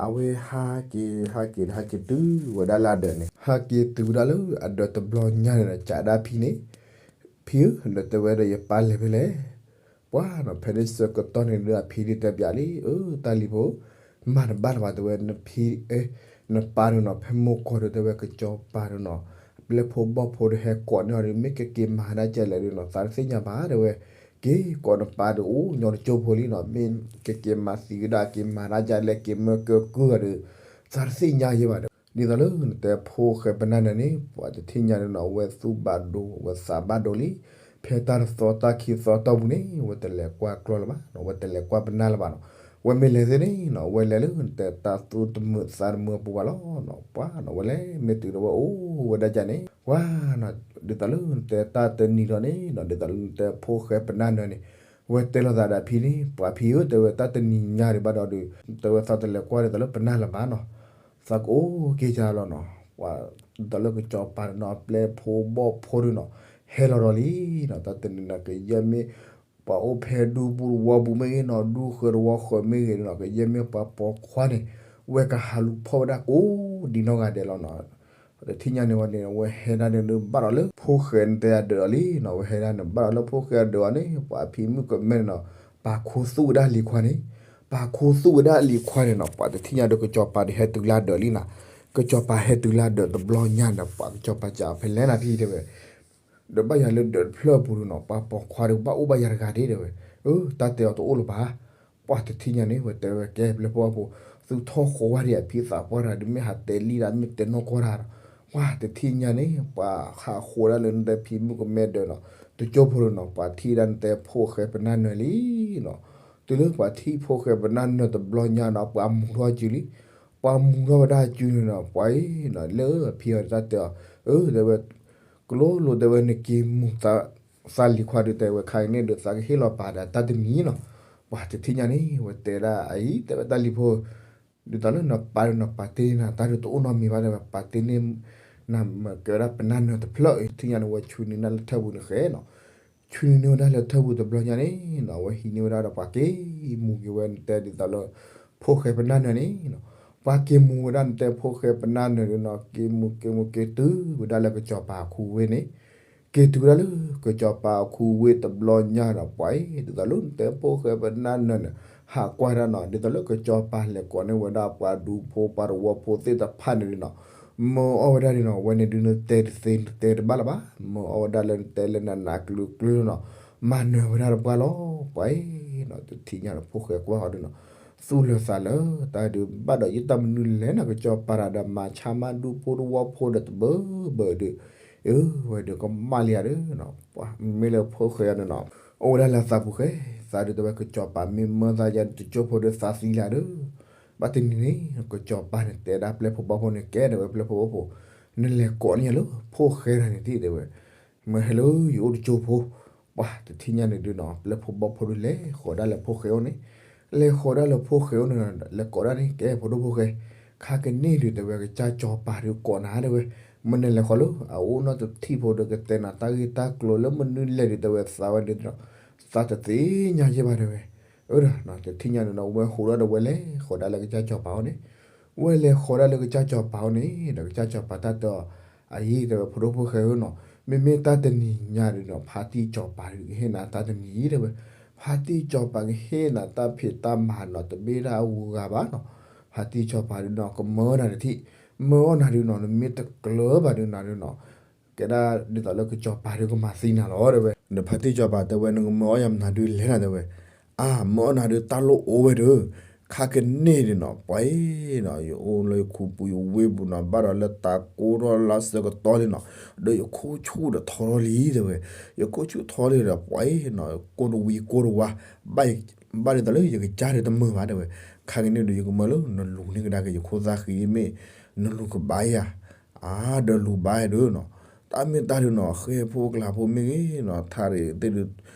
အဝဲဟးက့ၤ ဟးက့ၤ ဟးက့ၤတုၤဝဲဒၣ်လၢအဒၢးန့ၣ် ဟးက့ၤတုၤဝဲဒၣ်လၢအဒၢးတဘျီညါန့ၣ်ဒီး ကးဒၣ်ဖံန့ၣ် ဖံဧၢ ဒီးတဲဝဲဒီးယပၢ်လဲၤဖဲလဲၣ် ပှၤနီၤ ဖဲန့ၣ်ဆၢကတီၢ်န့ၣ်ဒီးအဖံဒုးတဲပၠးလံ အၢ တၢ်လံၤဖိ မၤတဘၣ်လၢၤဘၣ်တဲဝဲ နဖံ နပၢ်ဒုးနီၤ ဖဲမိၢ်ကီၢ်ဒုးတဲဝဲ ကစီၤပၤဒုးနီၤ ပျဲၢ်ဖိဘီၣ်ဖိဒီးဟဲကိးန့ၢ်အီၤဒီး မ့ၢ်ကက့ၤမၤဒၣ်ကလဲၣ်ဒုးနီၤ သးတသ့ၣ်ညါဘၣ်တဲဝဲ က့ၤကိးနပၢ်ဒုးအိၣ်ညီတကၠိဖိလံနီၤ မ့ၢ်ကက့ၤမၤသံကဒါက့ၤမၤဒၣ်ကလဲၣ် က့ၤမၢကၢကုၢ်အီၤဒီး သးတသ့ၣ်ညါယဲဘၣ်ဒီး ဒ်သိးလၢနတဲဖိၣ်ဃဲပနၢ်နၢၤန့ၣ် ပှၤတထံၣ်ညါန့ၣ်နီၤ အဝဲသူၣ်ဘၣ်ဒိ အဝဲသးဘၣ်ဒိလံ ဖဲတၢ်တသီတၢ်ခံသီတီၢ်ပူၤန့ၣ် အဝဲတလဲၤကွၢ်ကျီၢ်လၢၤဘၣ်နီၤ အဝဲတလဲၤကွၢ်ပနၢ်လၢၤဘၣ်နီၤ အဝဲမ့ၢ်လဲၤသ့န့ၣ်နီၤ အဝဲလဲၤလၢနတဲတၢ်သူၣ်တမုာ်သးတမုာ်အပူၤဘၣ်လီၤနီၤ ပှၤနီၤ အဝဲလဲၤမ့ၢ်တုၤဒီးဝဲအိၣ်ဝဲဒၣ်ကန့ၣ် ပှၤနီၤ ဒ်သိးလၢနတဲတၢ်တနံၤလီၤန့ၣ်နီၤ ဒ်သိးလၢနတဲဖိၣ်ဃဲပနၢ်နၢၤန့ၣ် အဝဲတဲလိာ်သးဒီးဖံန့ၣ် ပှၤဖံဧၢ တဲဝဲတၢ်တနံၤညါဒံးဘၣ်ဒီးဒုး တဲဝဲသးတလဲၤကွၢ်ဒ်သိးလၢပနၢ်လၢၤဘၣ်နီၤ သးကအိၣ်က့ၤယၤလီၤနီၤ ပှၤဒ်သိးလၢကစီၤပၤန့ၣ်နီၤ အပျဲၢ်ဖိဘီၣ်ဖိဒုးနီၤ ဟဲလီၤဒီးလံနီၤ တၢ်တနံၤန့ၣ် ကယဲၢ်မ့ၢ် ပှၤအိၣ်ဖဲဒူပူၤတဝီပူၤမ့ၢ်ဂ့ၤနီၤ ဒူဃၢၤတဝီဃၢၤမ့ၢ်ဂ့ၤနီၤ ကယဲၢ်မ့ၢ်ပှၤပိာ်ခွါန့ၣ် ဝဲကဟးလူၤဖီၣ်ဝဲဒၣ်ကိးဒံနီၢ်ဂၤဒဲးလီၤနီၤ တထံၣ်ညါန့ၣ်ဝဲန့ၣ် အဝဲဟဲဒၣ်န့ၣ်လၢဘၣ်ဒီးလၢဖိၣ်ဃဲနတဲအဒၢးအီၤလံနီၤ အဝဲဟဲဒၣ်န့ၣ် ဘၣ်ဒီးလၢဖိၣ်ဃဲအဒၢးအီၤန့ၣ် ပှၤဖံမုၣ်ကမဲန့ၣ်နီၤ ပာ်ခူသူၣ်ဝဲဒၣ်လံၤခွါန့ၣ် ပာ်ခူသူၣ်ဝဲဒၣ်လံၤခွါန့ၣ်နီၤ ပှၤတထံၣ်ညါဒီးကစီၤပၤဒီးဟဲတုၤလၢအဒၢးလံနီၤ ကစီၤပၤဟဲတုၤလၢအဒၢးတဘျီညါဒီး ပှၤကစီၤပၤစံးဖဲလဲၣ်နၤဖံတဲဝဲ ဒီးဘၣ်ယၤလၢဒၢးတဖျၢၣ်အပူၤဒုးနီၤ ပှၤပိာ်ခွါဒုးကဘၣ်အိၣ်ဘၣ်ယၤတဂၤဒံးတဲဝဲ အၢ တၢ်တဲအီၤတအိၣ်လၢၤဘၣ် ပှၤတထံၣ်ညါန့ၣ် ဝဲတဲဝဲကဲပျဲၢ်ဖိဘီၣ်ဖိ သုထီၣ်ဃီၤဝဲဒံးအဖံသးပှၢ်တဂၤဒုး မ့ၢ်ဟးတဲလံတၢ် မ့ၢ်တဲနီၢ်ကီၢ်တၢ်ဒီး ပှၤတထံၣ်ညါန့ၣ် ပှၤဟးဃီၤဒၣ်လၢနတဲဖံမုၣ်ကမဲဒၢးနီၤ တကၠိဖိဒုးနီၤ ပှၤထံၣ်ဒၣ်နတဲဖိၣ်ဃဲပနၢ်နၢၤလံနီၤ တုၤလၢပှၤထံၣ်ဖိၣ်ဃဲပနၢ်နၢၤတဘျီညါဒီး ပှၤမူထီၣ်စုလံ ပှၤမူထီၣ်ဝဲဒၣ်စုန့ၣ်ဒီး ပှၤအံၤနီၤ လၢဖံအီၤတၢ်တဲအီၤ အၢ တဲဝဲ ကလိလိတဲဝဲ နက့ၤမူၤ သးလံၤခွါဒုး တဲဝဲခါအံၤန့ၣ်ဒုး သးကဟ့ၣ်လီၤပာ်ဒီးတၢ်တမံၤနီၤ ပှၤတထံၣ်ညါန့ၣ် ဝဲတဲဒၣ်အအံၤ တဲဝဲတၢ်လံၤဖိ ဒ်သိးလၢနပၢ်ဒုးနီၤ ပာ်တ့ၢ်နၤတၢ်ဒုးတအိၣ်နီတမံၤဘၣ် တဲဝဲ ပာ်တ့ၢ်န့ၢ် နမ့ၢ်ကဲဝဲဒၣ်ပနၢ်နၢၤတဖျၢၣ်အံၤ ထံၣ်ညါန့ၣ် ဝဲဆူနံၤနၢ်လၢထၢၣ်ပူၤန့ၣ်ဃဲနီၤ ဆူနံၤန့ၢ်ဝဲဒၣ်လၢထၢၣ်ပူၤတဘျီညါန့ၣ်နီၤ အဝဲဟံးန့ၢ်ဝဲဒၣ်ဒီးပှၤက့ၤမူၤက့ၤဝဲ နတဲဒ်သိးလၢ ဖိၣ်ဃဲပနၢ်နၢၤန့ၣ်နီၤ ပှၤက့ၤမူၤဝဲဒၣ်နတဲဖိၣ်ဃဲပနၢ်နၢၤန့ၣ်နီၤ က့ၤမူၤက့ၤမူၤက့ၤတုၤဝဲဒၣ်လၢကစီၤပၤအခူဝ့ၢ်န့ၣ် က့ၤတုၤဝဲဒၣ်လၢကစီၤပၤအခူဝ့ၢ်တဘျီညါဒီး ပှၤအံၤ ဒ်သိးလၢနတဲဖိၣ်ဃဲပနၢ်နၢၤန့ၣ် ဟးကွၢ်ဒၣ်နီၤ ဒ်သိးလၢကစီၤပၤလဲၤကိးန့ၢ်ဝဲဒၣ်ပှၤဒူဖိပှၤတဝီဖိသ့ၣ်တဖၣ်န့ၣ်နီၤ မၢအီၣ်ဝဲဒၣ်န့ၣ်နီၤ ဝဲန့ၣ်ဒုးနတဲတသ့နတဲတဘၣ်လၢၤဘၣ် မၢအီၣ်ဝဲဒၣ်လၢနတဲလၢနးနးကျုၤကျုၤနီၤ မၤနၢၤဝဲဒၣ်တပှၢ်လီၤ ပှၤအံၤနီၤ တထံၣ်ညါဒီးဖိၣ်ဃဲကွၢ်ဃီဒုးနီၤ သူၣ်လၢၤသးလၢ တၢ်ဒုးဘၣ်ဒီးယတၢ်မနုၤလဲၣ်နီၤ ကစီၤပၤတဂၤဒီးမၤဆါမါဒူဖိတဝီဖိဒီးတဘၢဘၢဒုး အၢ ဝဲဒုးကမၣ်လံဧါဒုးနီၤ ပှၤမ့ၢ်လၢဖိၣ်ဃဲအီၤန့ၣ်နီၤ အိၣ်ဝဲဒၣ်လၢသးပူၤဃဲ သးဒုးတဲဝဲကစီၤပၤမ့ၢ်မၢသးယါဒုးတကၠိဖိဒုးသးသံလံဧါဒုး ဘၣ်တနံၤန့ၣ် ကစီၤပၤန့ၣ်တဲဒၣ်ပျဲၢ်ဖိဘီၣ်ဖိန့ၣ် ကဲဒီးဝဲပျဲၢ်ဖိဘီၣ်ဖိ နလဲၤကိးန့ၢ်ယၤလၢဖိၣ်ဃဲတဂၤန့ၣ်တက့ၢ်တဲဝဲ မ့ၢ်ဟဲလၢယအိၣ်တကၠိဖိ ပှၤတထံၣ်ညါန့ၣ်ဒုးနီၤ ပျဲၢ်ဖိဘီၣ်ဖိဒုးလဲၤဃီၤဒၣ်လၢဖိၣ်ဃဲအိၣ်န့ၣ် လဲၤဃီၤဒၣ်လၢဖိၣ်ဃဲအိၣ်န့ၣ် လဲၤကိးဒၣ်န့ၣ် ကဲဖိဒိၣ်ဖိၣ်ဃဲ ခါကန့ၢ်ဒုးတဲဝဲကစၢ်စီၤပၤဒုးကိးနၤတဲဝဲ မ့ၢ်နလဲၤဃီၤလၢအအိၣ်နီတထံၣ်ဖိဒီးကတဲနၤတၢ်ဂ့ၢ်တၢ်ကျိၤလၢမနုၤလဲၣ်ဒုးတဲဝဲသးဝဲဒုး သးတသ့ၣ်ညါယဲဘၣ်တဲဝဲ အၢ တထံၣ်ညါန့ၣ်ဒီး ဝဲဟးဒီးဒီးဝဲလဲၤဃီၤဒၣ်လၢကစၢ်စီၤပၤအိၣ်န့ၣ် ဝဲလဲၤဃီၤဒၣ်လၢကစၢ်စီၤပၤအိၣ်န့ၣ် ဒီးကစၢ်စီၤပၤတၢ်တဲအီၤ အအံၤတဲဝဲဖိဒိၣ်ဖိၣ်ဃဲဧၢနီၤ မ့မ့ၢ်တၢ်တနံၤညါဒုးနီၤ ဖါတံၢ်စီၤပၤဒုးကဟ့ၣ်နၤတၢ်တမံၤတဲဝဲ ဖါတံၢ်စီၤပၤကဟ့ၣ်နၤတၢ်ဖံးတၢ်မၤနီၤ တမ့ၢ်တၢ်အဂုၤအဂၤဘၣ်နီၤ ဖါတံၢ်စီၤပၤဒုးနီၤ ကမၢနၤတထံၣ် မၢအီၣ်နၤဒုးနီၤ နမ့ၢ်တကျၢၤဘၣ်ဒုးနၤဒုးနီၤ ကဲဒၣ်ဒ်သိးလၢကစီၤပၤဒုးကမၤသံနၤလီၤတဲဝဲ ဒီးဖါတံၢ်စီၤပၤတဲဝဲ နကမၢအီၣ်ယၤမနုၤဒုးလဲၣ်နၤတဲဝဲ အါ မၢအီၣ်နၤဒုးတၢ်လိၣ်အိၣ်ဝဲဒုး ခါကန့ၢ်ဒုးနီၤ ပှၤအံၤနီၤ ယအိၣ်လၢယခူပူၤယဝ့ၢ်ပူၤနီၤ ဘၣ်ဒီးလၢတၢ်ကိၢ်ထီၣ်လၢဆၢကတီၢ်လံနီၤ, ဒီးယခိၣ်ဆူၣ်ဒီးထီထီၣ်လံတဲဝဲ, ယခိၣ်ဆူၣ်ထီထီၣ်လံဒီး ပှၤအံၤနီၤ ကိၢ်တဝံၤကိၢ်တဝါ, ဘၣ် ဘၣ်ဒ်သိးလၢယကစၢ်ဒုးတမုာ်ဘၣ်တဲဝဲ, ခါကန့ၢ်ဒုးယကမၢလၢနလူၤန့ၢ်ကဒါက့ၤယခိၣ်သၣ်ဃံမ့ၢ် နလူၤကဘၣ်ယၤ အါ ဒီးလူၤဘၣ်ဒုးနီၤ, တၢ်မ့ၢ်တၢ်ဒုးနီၤ ဃဲဖိကျါဖိမ့ၢ်ဂ့ၤနီၤ ထါရံၣ်သ့ၣ်ဒုး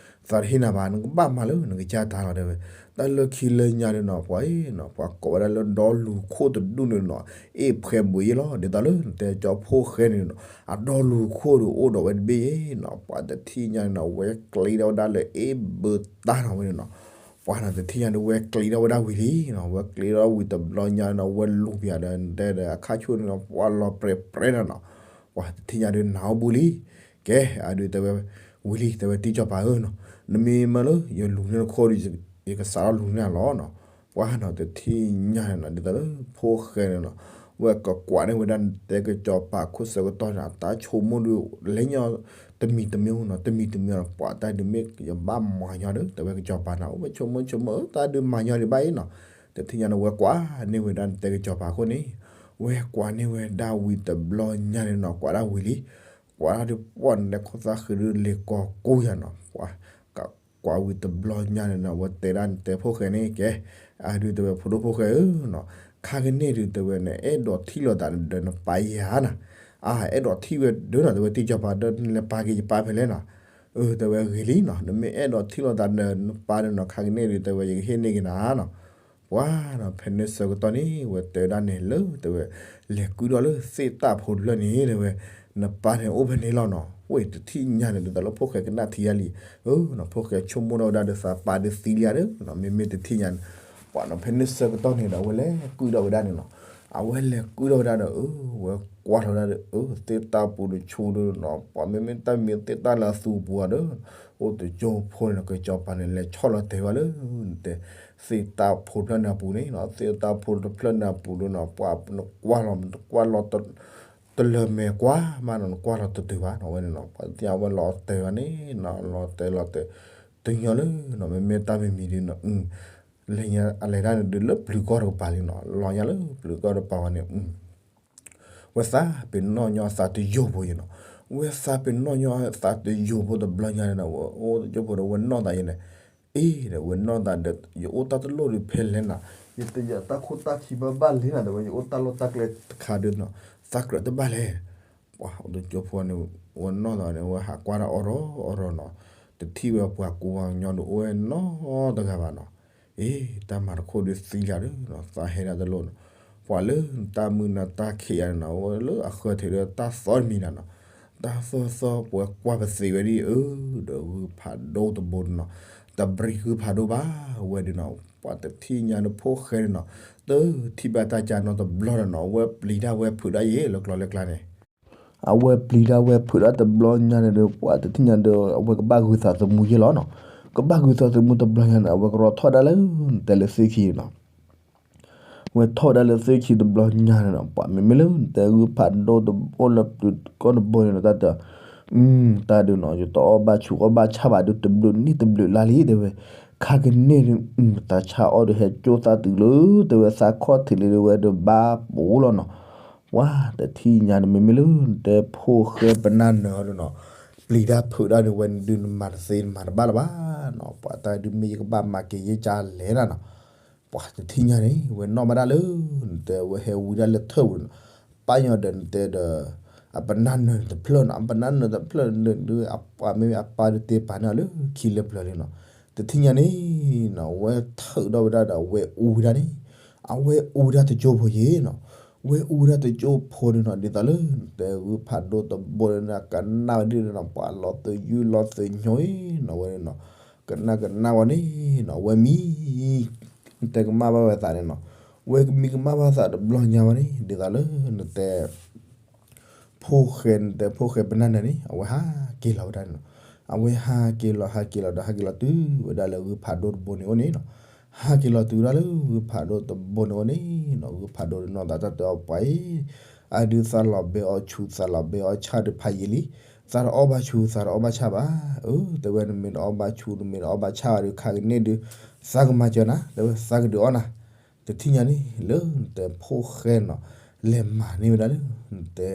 သးတဟ့ၣ်နၤဘၣ် နကဘၣ်မၤလၢနကစၢ်တၢ်လီၤတဲဝဲ, တၢ်လၢခံလၢညါဒုးနီၤ ပှၤအံၤနီၤ ပှၤကိးဝဲဒၣ်လၢဒီလူၤခိၣ်တဒူၣ်န့ၣ်နီၤ အ့ၣ်ဖှဲဘှံးယ့ၣ်လီၤ ဒ်သိးလၢနတဲကၠီဖိၣ်ဃဲန့ၣ်နီၤ အဒီလူၤခိၣ်ဒုးအိၣ်ဒီးဝဲတဘ့ၣ်ယ့ၣ်နီၤ ပှၤတထံၣ်ညါန့ၣ်နီၤ ဝဲကျ့ထီၣ်ဝဲဒၣ်လၢအ့ၣ်ဘၢတၢ်နီၤဝဲန့ၣ်နီၤ ပှၤနီၤတထံၣ်ညါဒုးဝဲကျ့ထီၣ်ဝဲဒၣ်ဝံၤလံနီၤ ဝဲကျ့ထီၣ်ဝံၤတဘျီညါနီၤ ဝဲလူၤပၠးဒီးတဲဒီးအခါဆူၣ်န့ၣ်နီၤ ပှၤလီၤပြဲးပြဲးနီၤနီၤ ပှၤတထံၣ်ညါဒုးနၢ်ဟူပူၤလံ, ကဲ အဒုးတဲဝဲ ဝံၤလံ တဲဝဲတံၢ်ကၠီၤပၤဧၢနီၤ, နမ့ၢ်မၢလၢယလူၤန့ၢ်နခိၣ်ဒီး ယကစးထီၣ်လူၤန့ၢ်နၤလီၤနီၤ, ပှၤနီၤတထံၣ်ညါန့ၣ်နီၤ ဒ်သိးလၢဖိၣ်ဃဲန့ၣ်နီၤ ဝဲကကွၢ်န့ၢ်ဝဲဒၣ်နတဲကၠီၤပၤခိၣ်ဆၢကတီၢ်န့ၣ် အတၢ်ဆိကမိၣ်ဒုး လဲၤညီ တမံၤတမံၤနီၤ တမံၤတမံၤနီၤ ပှၤတၢ်ဒုးမ့ၢ်ယဘၣ်မၤညီဒုး တဲဝဲကၠီၤပၤနီၤ အိၣ်ဝဲဆိကမိၣ်ဆိကမိၣ် တၢ်ဒုးမၤညီဒံးဘၣ်အံၤနီၤ, တထံၣ်ညါန့ၣ် ဝဲကွၢ်န့ၢ်ဝဲဒၣ်နတဲကၠီၤပၤခိၣ်န့ၣ်, ဝဲကွၢ်န့ၢ်ဝဲဒၣ်ဝံၤတဘျီညါန့ၣ်နီၤ ကွၢ်ဒၣ်ဝံၤလံ, ကွၢ်ဒၣ်ဒုးပှၢ်န့ၣ် ခိၣ်သၣ်ဃံဒုးလ့ၤကီၤကိၢ်ယၤနီၤ, ကွၢ်ဝံၤတဘျီညါန့ၣ်နီၤ ဝဲတဲဒၣ်နတဲဖိၣ်ဃဲန့ၣ် ကဲ, အဒုးတဲဝဲဖိဒိၣ်ဖိၣ်ဃဲဧၢနီၤ, ခါကန့ၢ်ဒုးတဲဝဲန့ၣ် အဲၣ်ဒိးထံၣ်လိာ်သးဒီးနပၢ်ယၤနီၤ, အါ အဲၣ်ဒိးထံၣ်ဝဲဒုးနီၤ တဲဝဲတံၢ်ကၠီၤပၤဒီးနလဲၤပာ်က့ၤယပၢ်ဖဲလဲၣ်နီၤ, အၢ တဲဝဲဂ့ၤလံနီၤ နမ့ၢ်အဲၣ်ဒိးထံၣ်လိာ်သးဒီးနပၢ်ဒီးနီၤ ခါကန့ၢ်ဒုးတဲဝဲယကဟ့ၣ်န့ၢ်က့ၤနၤနီၤ, ပှၤနီၤ ဖဲန့ၣ်ဆၢကတီၢ်န့ၣ် ဝဲတဲဝဲဒၣ်န့ၣ်လၢ တဲဝဲ လဲၤကုၢ်ထီၣ်လၢသ့ၣ်တၢ်ဖိတဖျၢၣ်န့ၣ် တဲဝဲ နပၢ်န့ၣ်အိၣ်ဖဲန့ၣ်လီၤနီၤ, ဝဲတထံၣ်ညါန့ၣ် ဒ်သိးလၢဖိၣ်ဃဲကနၣ်ထံယါလံ, အၢ ဖိၣ်ဃဲဆိကမိၣ်ထီၣ်ဝဲဒၣ်ဒီးသးပၢ်ဒုးသံလံဧါဒီး မ့မ့ၢ်တထံၣ်ညါန့ၣ်, ပှၤနီၤ ဖဲန့ၣ်ဆၢကတီၢ်န့ၣ်ဒီး အဝဲလဲၤကုၢ်ထီၣ်ဝဲဒၣ်န့ၣ်နီၤ, အဝဲလဲၤကုၢ်ထီၣ်ဝဲဒၣ်ဒီး အၢ ဝဲကွၢ်ထီၣ်ဝဲဒၣ်ဒီး အၢ သ့ၣ်တၢ်ပူၤတဆူဒီးနီၤ ပှၤမ့မ့ၢ်တၢ်မံၤသ့ၣ်တၢ်လၢအသူပူၤဧါဒီး အိၣ်တကၠိဖိန့ၣ်နီၤ ကၠီၤပၤန့ၣ် လဲၤဆီၣ်လီၤတဲာ်ဝဲလၢ တဲ သ့ၣ်တၢ်ဖိတဖျၢၣ်န့ၣ်အပူၤန့ၣ်နီၤ, သ့ၣ်တၢ်ဖိတဖျၢၣ်န့ၣ်အပူၤဒီးနီၤ ပှၤနကွၢ်လီၤ နကွၢ်လီၤ တလၢမဲာ်ကွၢ်မးနီၤ နကွၢ်လီၤတတုၤဘၣ်နီၤ ဝဲန့ၣ်နီၤ ပှၤသ့ၣ်ညါဝဲလီၤတဲာ်ဝဲန့ၣ်နီၤ လီၤတဲာ်လီၤတဲာ် တညီလၢနီၤ မ့မ့ၢ်တၢ်မံၤမံၤဒုးနီၤ လဲၤညါအလဲၤတၢ်န့ၣ်ဒုးလၢပျုၤကီၢ်တကပၤလံနီၤ လီၤညါလၢပျုၤကီၢ်တကပၤဝဲန့ၣ် ဝဲသးပ့ၤနီၣ်ညီအသးတယိာ်ဖိယဲနီၤ, ဝဲသးပ့ၤနီၣ်ညီအသးတယိာ်ဖိတဘျီညါန့ၣ်နီၤ ဝဲအိၣ်တယိာ်ဖိဒီးဝဲနီၢ်သးယဲန့ၣ်, အ့ ဒီးဝဲနီၢ်သးဒီး ယအိၣ်တၢ်တလိၣ်ဒုးဖဲလဲၣ်နီၤ, ယတယၤတၢ်ခိၣ်တၢ်ခံဘၣ်ဘၣ်လဲၣ်နီၤ ဒီးဝဲယအိၣ်တၢ်လီၢ်တၢ်ကျဲတခါဒုးနီၤ, သးကြၢးတဘၣ်လဲၣ် ပှၤအိၣ်တကၠိဖိန့ၣ် ဝဲနီၢ်သးန့ၣ် ဝဲဟးကွၢ်တၢ်အီၣ်ရီအီၣ်ရီနီၤ, တထံၣ်ဝဲပှၤကူပှၤကညီဒုးအိၣ်ဝဲနီတဂၤဘၣ်နီၤ, အ့ တၢ်မၤတခိၣ်ဒုးသံလၢဒုးနီၤ သးဟဲဒၣ်တလိၣ်နီၤ, ပှၤလၢတၢ်မုာ်နၤတၢ်ခံးယၤန့ၣ်နီၤ ဝဲလၢအဃၢၤထံးဒီးတၢ်သီတမံၤနၤနီၤ, တၢ်သီသီပှဲၤကွၢ်ပသံးဝဲဒ်အၢ, ဒီးဂုၢ်ဖးဒိၣ်တဘိဒုးနီၤ, တဘြံးဂုၢ်ဖးဒိၣ်ဘၣ်ဝဲဒုးနီၤ, ပှၤတထံၣ်ညါဒုးဖိၣ်ဃဲဒုးနီၤ, တထံၣ်ဘၣ်တၢ်ကၢနီတဘျီဒီးနီၤ ဝဲပျံၤတၢ်ဝဲဖုးတၢ်ယဲလၢကျီလၢကျါန့ၣ် အဝဲပျံၤတၢ်ဝဲဖုးတၢ်တဘျီညါန့ၣ်ဒီး ပှၤတထံၣ်ညါဒီး အဝဲကဘၣ်ဂုာ်သးသမူယဲလီၤနီၤ, ကဘၣ်ဂုာ်သးသမူတဘျီညါန့ၣ် အဝဲကရီထီၣ်ဒၣ်လၢတဲလၢသ့ၣ်ခံနီၤ ဝဲထီၣ်ဝဲဒၣ်လၢသ့ၣ်ခံတဘျီညါန့ၣ်နီၤ ပှၤမ့မ့ၢ်လၢတဲဂုၢ်ဖးဒိၣ်တအိၣ်လၢပျုၤကီၢ်တဘိန့ၣ်နီၤ တၢ်တဲ တၢ်ဒုးနီၤ ယတအီၣ်ဘၣ်ဆူးအီၣ်ဘၣ်ဆၣ်ဘၣ်ဒုးတဘျုးနံၣ်တဘျုးလါလံ တဲဝဲ, ခါကန့ၢ်ဒုး သးဆါအီၣ်ဒုးဟဲကၠိသးတုၤလၢ တဲဝဲသးခီၣ်ထံးလံဒုးဝဲဒုးဘၣ်ပူၤလီၤနီၤ, ပှၤတထံၣ်ညါန့ၣ် မ့မ့ၢ်လၢနတဲဖိၣ်ဃဲပနၢ်နၢၤအီၤဒုးနီၤ, ပျံၤတၢ်ဖုးတၢ်ဒုးဝဲဒုးနမၤတသ့နမၤတဘၣ်လၢၤဘၣ်နီၤ, ပှၤတၢ်ဒုးမ့ၢ်ယကဘၣ်မၤက့ၤယဲကၢ်လဲၣ်နၤနီၤ ပှၤတထံၣ်ညါန့ၣ် ဝဲနီၣ်ဘၣ်ဒၣ်လၢ နတဲဝဲဟဲဝံဒၣ်လၢထၢၣ်ပူၤန့ၣ်နီၤ, ပၢ်ညီဒီးနတဲဒီး အပနၢ်နၢၤန့ၣ်တဖျၢၣ်နီၤ, အပနၢ်နၢၤတဖျၢၣ်န့ၣ်ဒုး အပှၤမ့မ့ၢ်အပၢ်ဒုးတဲပာ်န့ၢ်အီၤလၢခံလၢပျၢၤလံနီၤ, တထံၣ်ညါန့ၣ်နီၤ ဝဲထုးထီၣ်ဝဲဒၣ်ဒီးအဝဲအူဝဲဒၣ်န့ၣ်, အဝဲအူဝဲဒၣ်တကၠိဖိယဲနီၤ, ဝဲအူဝဲဒၣ်တကၠိဖိန့ၣ်နီၤ ဒ်သိးလၢ နတဲဂုၢ်ဖးဒိၣ်တဘိန့ၣ် ကနၣ်ဝဲဒၣ်နီၤ ပှၤလီၤသယုၢ်လီၤသညိအံၤနီၤ ဝဲန့ၣ်နီၤ ကနၣ်ကနၣ်ဝဲန့ၣ်နီၤ ဝဲမံ နတဲကမၣ်ဘၣ်ဝဲသးန့ၣ်နီၤ, ဝဲမံကမၣ်ဘၣ်သးတဘျီညါဝဲန့ၣ် ဒ်သိးလၢနတဲ ဖိၣ်ဃဲ နတဲဖိၣ်ဃဲပနၢ်နၢၤန့ၣ် အဝဲဟးက့ၤလီၤဝဲဒၣ်န့ၣ်နီၤ, အဝဲဟးက့ၤလီၤ ဟးက့ၤလီၤဒီး ဟးက့ၤလီၤတုၤဝဲဒၣ်လၢဂုၢ်ဖးဒိၣ်တဘိန့ၣ်အိၣ်န့ၣ်နီၤ, ဟးက့ၤလီၤတုၤဝဲဒၣ်လၢဂုၢ်ဖးဒိၣ်တဘိန့ၣ်အိၣ်န့ၣ်နီၤ ဂုၢ်ဖးဒိၣ်ဒီးနီၢ်သးတၢ်တဲအီၤပှၤအံၤ အဒုးသးလီၤဘဲအီၣ်ဆူး သးလီၤဘဲအီၣ်ဆၣ်ဒုးဖးယံာ်လံ, သးတအီၣ်ဘၣ်ဆူး သးတအီၣ်ဘၣ်ဆၣ်ဘၣ်, အၢ တဲဝဲနမ့ၢ်တအီၣ်ဘၣ်ဆူး နမ့ၢ်တအီၣ်ဘၣ်ဆၣ်ဘၣ်ဒီး ခါကန့ၣ်ဒုး သးကမၤစၢၤနၤ တဲဝဲ သးကဒုးအီၣ်နၤ တထံၣ်ညါန့ၣ် လၢနတဲဖိၣ်ဃဲနီၤ လဲၤမၤန့ၢ်ဝဲဒၣ်လၢ နတဲ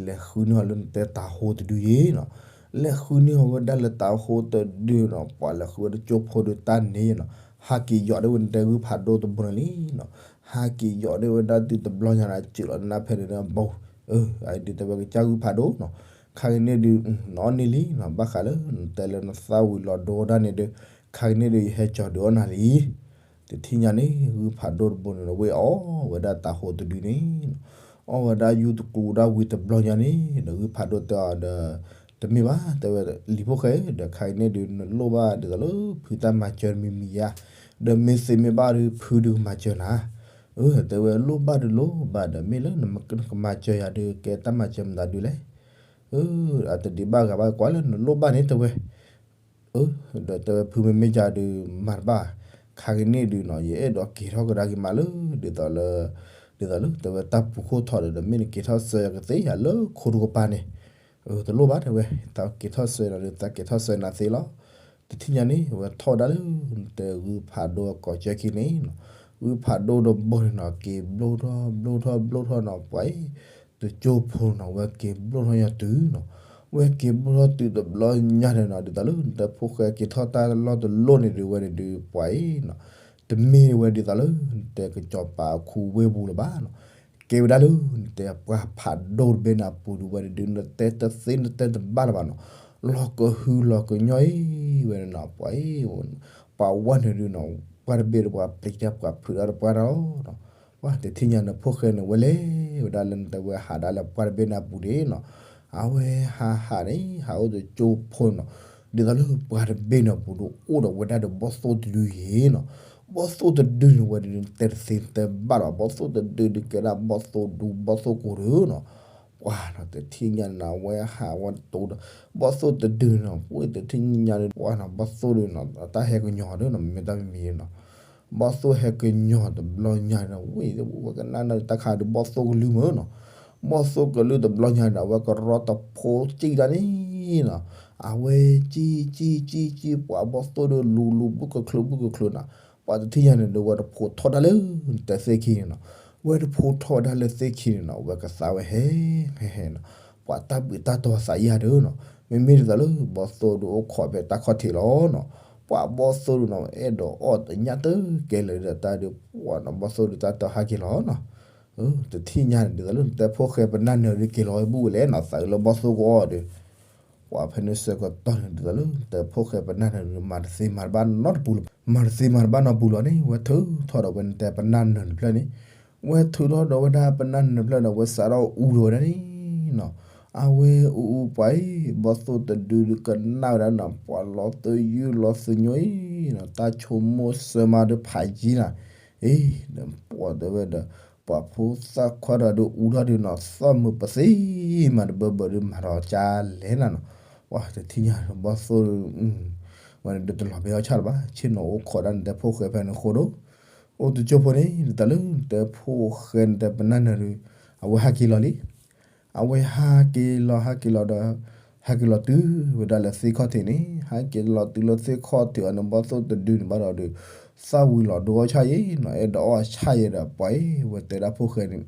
လဲၤဃုန့ၢ်အီၤလၢနတဲတၤဟိတဒုယ့ၣ်နီၤ, လဲၤဃုန့ၢ်အီၤဝဲဒၣ်လၢတၤဟိတဒုနီၤ, ပှၤလဲၤဃုဝဲတကၠိဖိဒုးတၢ်န့ၣ်နီၤ, ဟးက့ၤယီၤဒၣ်ဝဲနတဲဂုၢ်ဖးဒိၣ်တဘိန့ၣ်လံနီၤ, ဟးက့ၤယီၤဒၣ်ဝဲဒၣ်တုၤတဘျီညါန့ၣ် စၢးလီၤနနၢ်ဖဲန့ၣ်ဒီးဘိ, အဒုးတဲဝဲကစၢ်ဂုၢ်ဖးဒိၣ်နီၤ, ခါကန့ၣ်ဒုး နအီၣ်န့ၢ်လံနီၤ, ဘၣ်ဃးလၢနတဲလၢနသၣ်ဝံၤလီၤဒိတၢ်န့ၣ်ဒီး ခါကန့ၣ်ဒုးယဟဲကၠီၤဒုးအီၣ်နၤလံ တထံၣ်ညါန့ၣ် ဂုၢ်ဖးဒိၣ်တဘိန့ၣ်ဒီး ဝ့ၢ်အီၣ်ဝဲဒၣ်တၤဟိတဒုန့ၣ်, အီၣ်ဝဲဒၣ်ယူတကျူဒၣ်ဝံၤတဘျီညါန့ၣ် ဒီးဂုၢ်ဖးဒိၣ်တဲအီၤဒီး တမ့ၢ်ဘၣ် တဲဝဲ လံၤဖိၣ်ဃဲ ဒီးခါအံၤန့ၣ်ဒုး နလိၣ်ဘၣ်ဒ်သိးလၢဖုတၢ်မၤစၢၤတမံၤမံၤဧါ, ဒီးမ့ၢ်သ့မ့ၢ်ဘၣ်ဒီး ဖုဒုးကမၤစၢၤနၤ, အၢ တဲဝဲလိၣ်ဘၣ်ဒုးလိၣ်ဘၣ်ဒီး မ့ၢ်လၢနကမၤစၢၤယၤဒုး ကဲတၢ်မၤစၢၤမတၤဒုးလဲၣ်, အတဒံးဘၣ်ဂၤဘၣ် ကွၢ်လၢနလိၣ်ဘၣ်န့ၣ် တဲဝဲ အၢ ဒီးတဲဝဲဖုမ့မ့ၢ်ကဒီးမၤတဘၣ်, ခါကန့ၣ်ဒုးနီၤ ယအဲၣ်ဒိးက့ၤထီၣ်ကဒါက့ၤမးလၢ ဒ်သိးလၢ ဒ်သိးလၢတဲဝဲတၢ်ပူၤခိၣ်ထီၣ်ဒီး ဒီးမ့ၢ်နက့ၤထီၣ်ဆှၢယၤကသ့ယၤလၢခိတကပၤန့ၣ်, တလိၣ်ဘၣ်တဲဝဲ, တၢ်က့ၤထီၣ်ဆှၢနၤဒီး တၢ်က့ၤထီၣ်ဆှၢနၤသ့လီၤ. တထံၣ်ညါန့ၣ် အဝဲထီၣ်ဝဲဒၣ်လၢ တဲဂုၢ်ဖးဒိၣ်အကိးကၠၢခံန့ၣ်နီၤ, ဂုၢ်ဖးဒိၣ်တဘိန့ၣ်နီၤ က့ၤဘျိထီၣ်ဘျိထီၣ်ဘျိထီၣ်နီၤ ပှၤအံၤ တကၠိဖိနီၤ ဝဲက့ၤဘျိထီၣ်ညါတုၤနီၤ, ဝဲက့ၤဘျိထီၣ်တုၤတဘျီညါန့ၣ်နီၤ ဒ်သိးလၢနတဲဖိၣ်ဃဲက့ၤထီၣ်တၢ်လီၢ်တလီၢ်န့ၣ်ဒုး ဝဲန့ၣ်ဒုးပှၤအံၤနီၤ, တမ့ၢ်ဝဲဒ်သိးလၢ နတဲကစီၤပၤအခူဝ့ၢ်ပူၤလၢၤဘၣ်နီၤ, ကဲဝဲဒၣ်လၢ နတဲပှၢ်ဖးဒိၣ်တဘ့ၣ်န့ၣ်အပူၤဒုး ဝဲန့ၣ်ဒုး နတဲတသ့နတဲတဘၣ်လၢၤဘၣ်နီၤ, လီၤကဟုလီၤကညီအံၤဝဲန့ၣ်နီၤ ပှၤအံၤ ပှၤဝဲန့ၣ်ဒုးနီၤ ပှၢ်တဘ့ၣ်ဒီးပှၤပျံၤတၢ်ပှၤဖုးတၢ်ဒီးပှၢ်တၢ်လီၤနီၤ, ပှၢ်တထံၣ်ညါန့ၣ် ဖိၣ်ဃဲန့ၣ် ဝဲလဲၤဝဲဒၣ်လၢနတဲဝဲဟးဒၣ်လၢ ပှၢ်တဘ့ၣ်န့ၣ်အပူၤန့ၣ်နီၤ, အဝဲဟးဟးန့ၣ် ဟးအိၣ်တကၠိဖိနီၤ, ဒ်သိးလၢပှၢ်တဘ့ၣ်န့ၣ်အပူၤဒီး အိၣ်ဒီးဝဲဒၣ်ဒီးဘီၣ်သိၣ်တဒုယ့ၣ်နီၤ, ဘီၣ်သိၣ်တဒုန့ၣ် ဝဲဒၣ်တဲတသ့တဲဘၣ်လၢၤဘၣ် ဘီၣ်သိၣ်တဒုဒုးကဲဒၣ်ဘီၣ်သိၣ်ဒူဘီၣ်သိၣ်ကိၤဒုးနီၤ, ပှၢ်နီၤ တထံၣ်ညါန့ၣ် အဝဲဟးဝဲတိၤဒီး ဘီၣ်သိၣ်တဒုန့ၣ်နီၤ ပှၢ်တထံၣ်ညါန့ၣ် ပှၢ်နီၤ ဘီၣ်သိၣ်ဒုးနီၤ အတၢ်ဟဲကညီၤဒုးနီၤ မ့ၢ်တၢ်မံၤမံၤနီၤ, ဘီၣ်သိၣ်ဟဲကညီၤတဘျီညါန့ၣ် ဝဲကနၣ်န့ၣ်တၢ်ခါဒုး ဘီၣ်သိၣ်ကလုၢ်မ့ၢ်နီၤ, ဘီၣ်သိၣ်ကလုၢ်တဘျီညါန့ၣ် အဝဲကရီတဖိစံၣ်တၢ်န့ၣ်နီၤ, အဝဲစံၣ်စံၣ်စံၣ်စံၣ် ပှၢ်ဘီၣ်သိၣ်ဒုးလူၤလူၤ ဘုၣ်ကချုးဘုၣ်ကချုးနီၤ, ပှၢ်တထံၣ်ညါန့ၣ်ဒီး ဝဲတဖိးထီၣ်ဒၣ်လၢ နတဲသ့ၣ်ခံန့ၣ်နီၤ, ဝဲတဖိးထီၣ်ဝဲဒၣ်လၢသ့ၣ်ခံန့ၣ်နီၤ ဝဲကသါဝဲဟဲ ဟဲဟဲနီၤ, ပှၢ်တၢ်ဘှံးတၢ်တီၤသးယၤဒုးနီၤ, မ့မ့ၢ်ဒ်သိးလၢ ဘီၣ်သိၣ်ဒုးအိၣ်ခိးဖဲတၢ်ခီၣ်ထံးလီၤနီၤ, ပှၢ်ဘီၣ်သိၣ်ဒုးနီၤ အဲၣ်ဒိးအီၣ်တညၣ်တကဲလၢာ်ဒီးတၢ်ဒုး ပှၢ်နီၤ ဘီၣ်သိၣ်ဒုးတၢ်တီၤဟဲက့ၤလီၤနီၤ, တထံၣ်ညါန့ၣ် ဒ်သိးလၢနတဲဖိၣ်ဃဲပနၢ်နၢၤဒုး က့ၤလီၤဝဲဘူၣ်ဝဲလဲၣ်နီၤ သးလၢဘီၣ်သိၣ်ကအိၣ်ဒီး ပှၢ်ဖဲန့ၣ်ဆၢကတီၢ်န့ၣ် ဒ်သိးလၢနတဲဖိၣ်ဃဲပနၢ်နၢၤဒုး မၤတသ့မၤတဘၣ်နီတပူၤလၢၤ, မၤတသ့မၤတဘၣ်နီတပူၤလီၤန့ၣ် ဝဲထုးထီၣ်ဒီးဝဲနတဲပနၢ်နၢၤတဖျၢၣ်န့ၣ်, ဝဲထုးထီၣ်ဒီးဝဲဒၣ်ပနၢ်နၢၤတဖျၢၣ်ဒီး ဝဲစးထီၣ်အူဒီးဝဲဒၣ်န့ၣ်နီၤ, အဝဲအူအူပှၢ်အံၤ ဘီၣ်သိၣ်တဒုဒုးကနၣ်ဝဲဒၣ်နီၤ ပှၢ်လီၤသယုၢ်လီၤသညိအံၤနီၤ တၢ်ဆိကမိၣ်ဆၢမၤဒုးဖးယံၤနီၤ, အ့ ဒီးပှၢ်တဲဝဲဒီး ပှၢ်ဖိသၣ်ခွါဒီးဒုးအူထီၣ်ဒုးနီၤ သီၣ်မုာ်ပသံမၤတဘၢဘၢဒုး မၤဒီးကၢလဲၣ်နၤနီၤ, ပှၢ်တထံၣ်ညါဘီၣ်သိၣ်ဒုး ဝဲန့ၣ်ဒုးတလီၤဘဲအီၣ်ဆၣ်လၢၤဘၣ် ဆ့ၣ်နီၤအိၣ်ခိးဒၣ်နတဲဖိၣ်ဃဲဖဲန့ၣ်ဃိဒီး အိၣ်တကၠိဖိန့ၣ် ဒ်သိးလၢနတဲဖိၣ်ဃဲနတဲပနၢ်နၢၤဒုး အဝဲဟးက့ၤလီၤလံ အဝဲဟးက့ၤလီၤ ဟးက့ၤလီၤဒီး ဟဲက့ၤလီၤတုၤဝဲဒၣ်လၢသ့ၣ်ခီၣ်ထံးန့ၣ် ဟဲက့ၤလီၤတုၤလၢသ့ၣ်ခီၣ်ထံးအီၤန့ၣ် ဘီၣ်သိၣ်တဒုန့ၣ်ဘၣ်ဒီးဒုး သၣ်ဝံၤလီၤဒိအီၣ်ဆၣ်ယဲနီၤ အဲၣ်ဒိးအီၣ်ဆၣ်ယဲဒီးပှၢ်အံၤ ဝဲတဲဒၣ်ဖိၣ်ဃဲန့ၣ်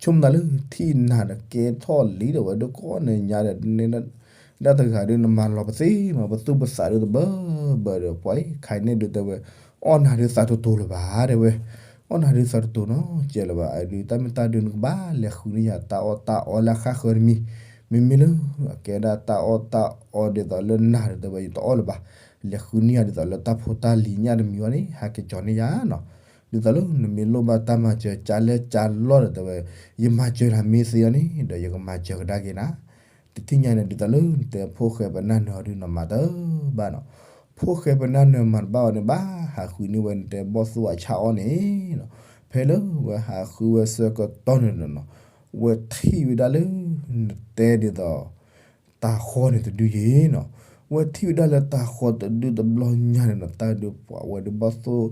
ဆိကမိၣ်သးလၢထံၣ်နၤဒီးကဲထီၣ်လံဒီးဝဲဒုးကိးနၤညါဒီး ဒၣ်တဂၤဒုးနမၤလီၤပသံမး ပသူၣ်ပသးဒုးတဘၢဘၢဒီးပှၢ်အံၤ ခဲအံၤန့ၣ်ဒုးတဲဝဲ အီၣ်နၤဒုးသးတတိၤလၢၤဘၣ်တဲဝဲ အီၣ်နၤဒုးသးတတိၤနီတစဲးလၢၤဘၣ် အဒုးတၢ်မ့ၢ်တၢ်ဒုးနကဘၣ်လဲၤဃုန့ၢ်ယၤတၢ်အီၣ်တၢ်အီလၢအဃၣ်ဃၢတမံၤ မ့မ့ၢ်လၢ အကဲဒၣ်တၢ်အီၣ်တၢ်အီဒ်သိးလၢနၤဒုးတဲဝဲ ယတအီၣ်လၢၤဘၣ် လဲၤဃုန့ၢ်ယၤဒ်သိးလၢတၢ်ဖိတၢ်လံၤညၣ်တမံၤအီၤန့ၣ် ဟဲက့ၤကၠီၤန့ၢ်ယၤနီၤ ဒ်သိးလၢနမ့ၢ်လိၣ်ဘၣ်တၢ်မၤစၢၤကၢလဲၢ်ကၢလီၢ်ဒီးတဲဝဲ ယမၤစၢၤနၤမ့ၢ်သ့အီၤန့ၣ် ဒီးယကမၤစၢၤကဒါက့ၤနၤ တထံၣ်ညါန့ၣ် ဒ်သိးလၢနတဲဖိၣ်ဃဲပနၢ်နၢၤအီၤဒုးနီၤမၤတဘၣ်နီၤ ဖိၣ်ဃဲပနၢ်နၢၤမၤတဘၣ်အီၤန့ၣ် ဘၣ်ဟးဃုန့ၢ်ဝဲနတဲဘီၣ်သိၣ်အဆၣ်အီၣ်န့ၣ်နီၤ ဖဲလၢဝဲဟးဃုဝဲဆၢကတီၢ်န့ၣ်နီၤ ဝဲထံၣ်ဝဲဒၣ်လၢ နတဲဒ်သိး တၤဃီန့ၣ်တဒုယ့ၤနီၤ ဝဲထံၣ်ဝဲဒၣ်လၢတၤဃီတဒုတဘျီညါန့ၣ်နီၤ တၢ်ဒုးပှၤဝဲဒုးဘီၣ်သိၣ်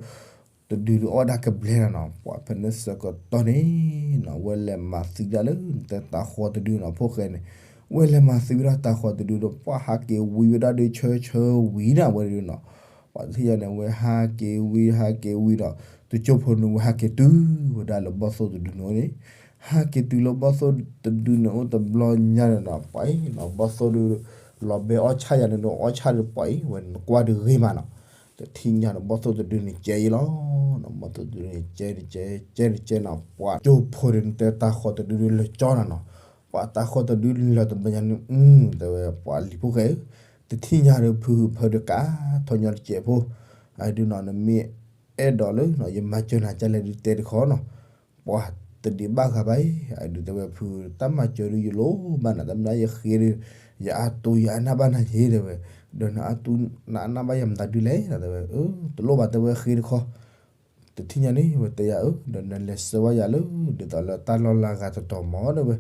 တဒုဒုးအီၣ်ဒၣ်ကဘျဲလီၤနီၤ ပှၤဖဲန့ၣ်ဆၢကတီၢ်န့ၣ်နီၤ ဝဲလဲၤမၤသံဒၣ်လၢနတဲတၤဃီတဒုနီၤ ဖိၣ်ဃဲန့ၣ် ဝဲလဲၤမၤသံဝဲဒၣ်တၤဃီတဒုဒီး ပှၤဟးက့ၤဝံဝဲဒၣ်ဒုးဆၢဆၢဝံၤနီၤ ဝဲဒုးနီၤ ပှၤတထံၣ်ညါန့ၣ် ဝဲဟးက့ၤဝံ ဟးက့ၤဝံဒီး တကၠိဖိန့ၣ်ဝဲဟဲက့ၤတုၤဝဲဒၣ်လၢဘီၣ်သိၣ်တဒုန့ၣ်အိၣ်န့ၣ်, ဟဲက့ၤတုၤလၢဘီၣ်သိၣ်တဒုန့ၣ်အိၣ်တဘျီညါန့ၣ်နီၤ ပှၤအံၤနီၤ ဘီၣ်သိၣ်ဒု လီၤဘဲအီၣ်ဆၣ်ယၤန့ၣ်ဒု အီၣ်ဆၣ်ဒု ပှၤအံၤဝဲန့ၣ် နကွၢ်ဒုဂ့ၤမးနီၤ. တထံၣ်ညါန့ၣ် ဘီၣ်သိၣ်တဒုန့ၣ်ကဲအံၤလီၤ. ဘီၣ်သိၣ်တဒုန့ၣ်ကဲတကဲ ကဲတကဲနီၤ ပှၤကၠိဖိန့ၣ် နတဲတၢ်ဃီတဒုဒုလၢာ်ကၠီနီၤနီၤ, ပှၤတၢ်ဃီတဒုလၢာ်တဘျီညါန့ၣ် တဲဝဲပှၤလံၤဖိဃဲဧၢ, တထံၣ်ညါဒု ဖုဖၢဒုကးထီၣ်ညီတစဲးဖိ, အဒုနီၤ နမ့ၢ်အဲၣ်ဒိးလၢ ယမၤစၢၤနၤကလဲၣ်ဒု တဲတခီနီၤ. ပှၤတဒံးဘၣ်ဂၤဘၣ်အံၤ အဒု တဲဝဲဖု တၢ်မၤစၢၤဒုယလိၣ်ဘၣ်နၤ တမ့ၢ်ယဃ့ဒု ယအါတူယအနၢ်ဘၣ်နၤယ့ တဲဝဲ, ဒီးနအါတူနအနၢ်ဘၣ်ယၤမတၤဒုလဲၣ် တဲဝဲ, တလိၣ်ဘၣ် တဲဝဲဃ့တခီ တထံၣ်ညါန့ၣ် ဝဲတဲယၤအၢ ဒီးနလဲၤဆှၢဘၣ်ယၤလၢ ဒ်သိးလၢတၢ်လီၢ်လၢအဂၤတတီၤမး တဲဝဲ,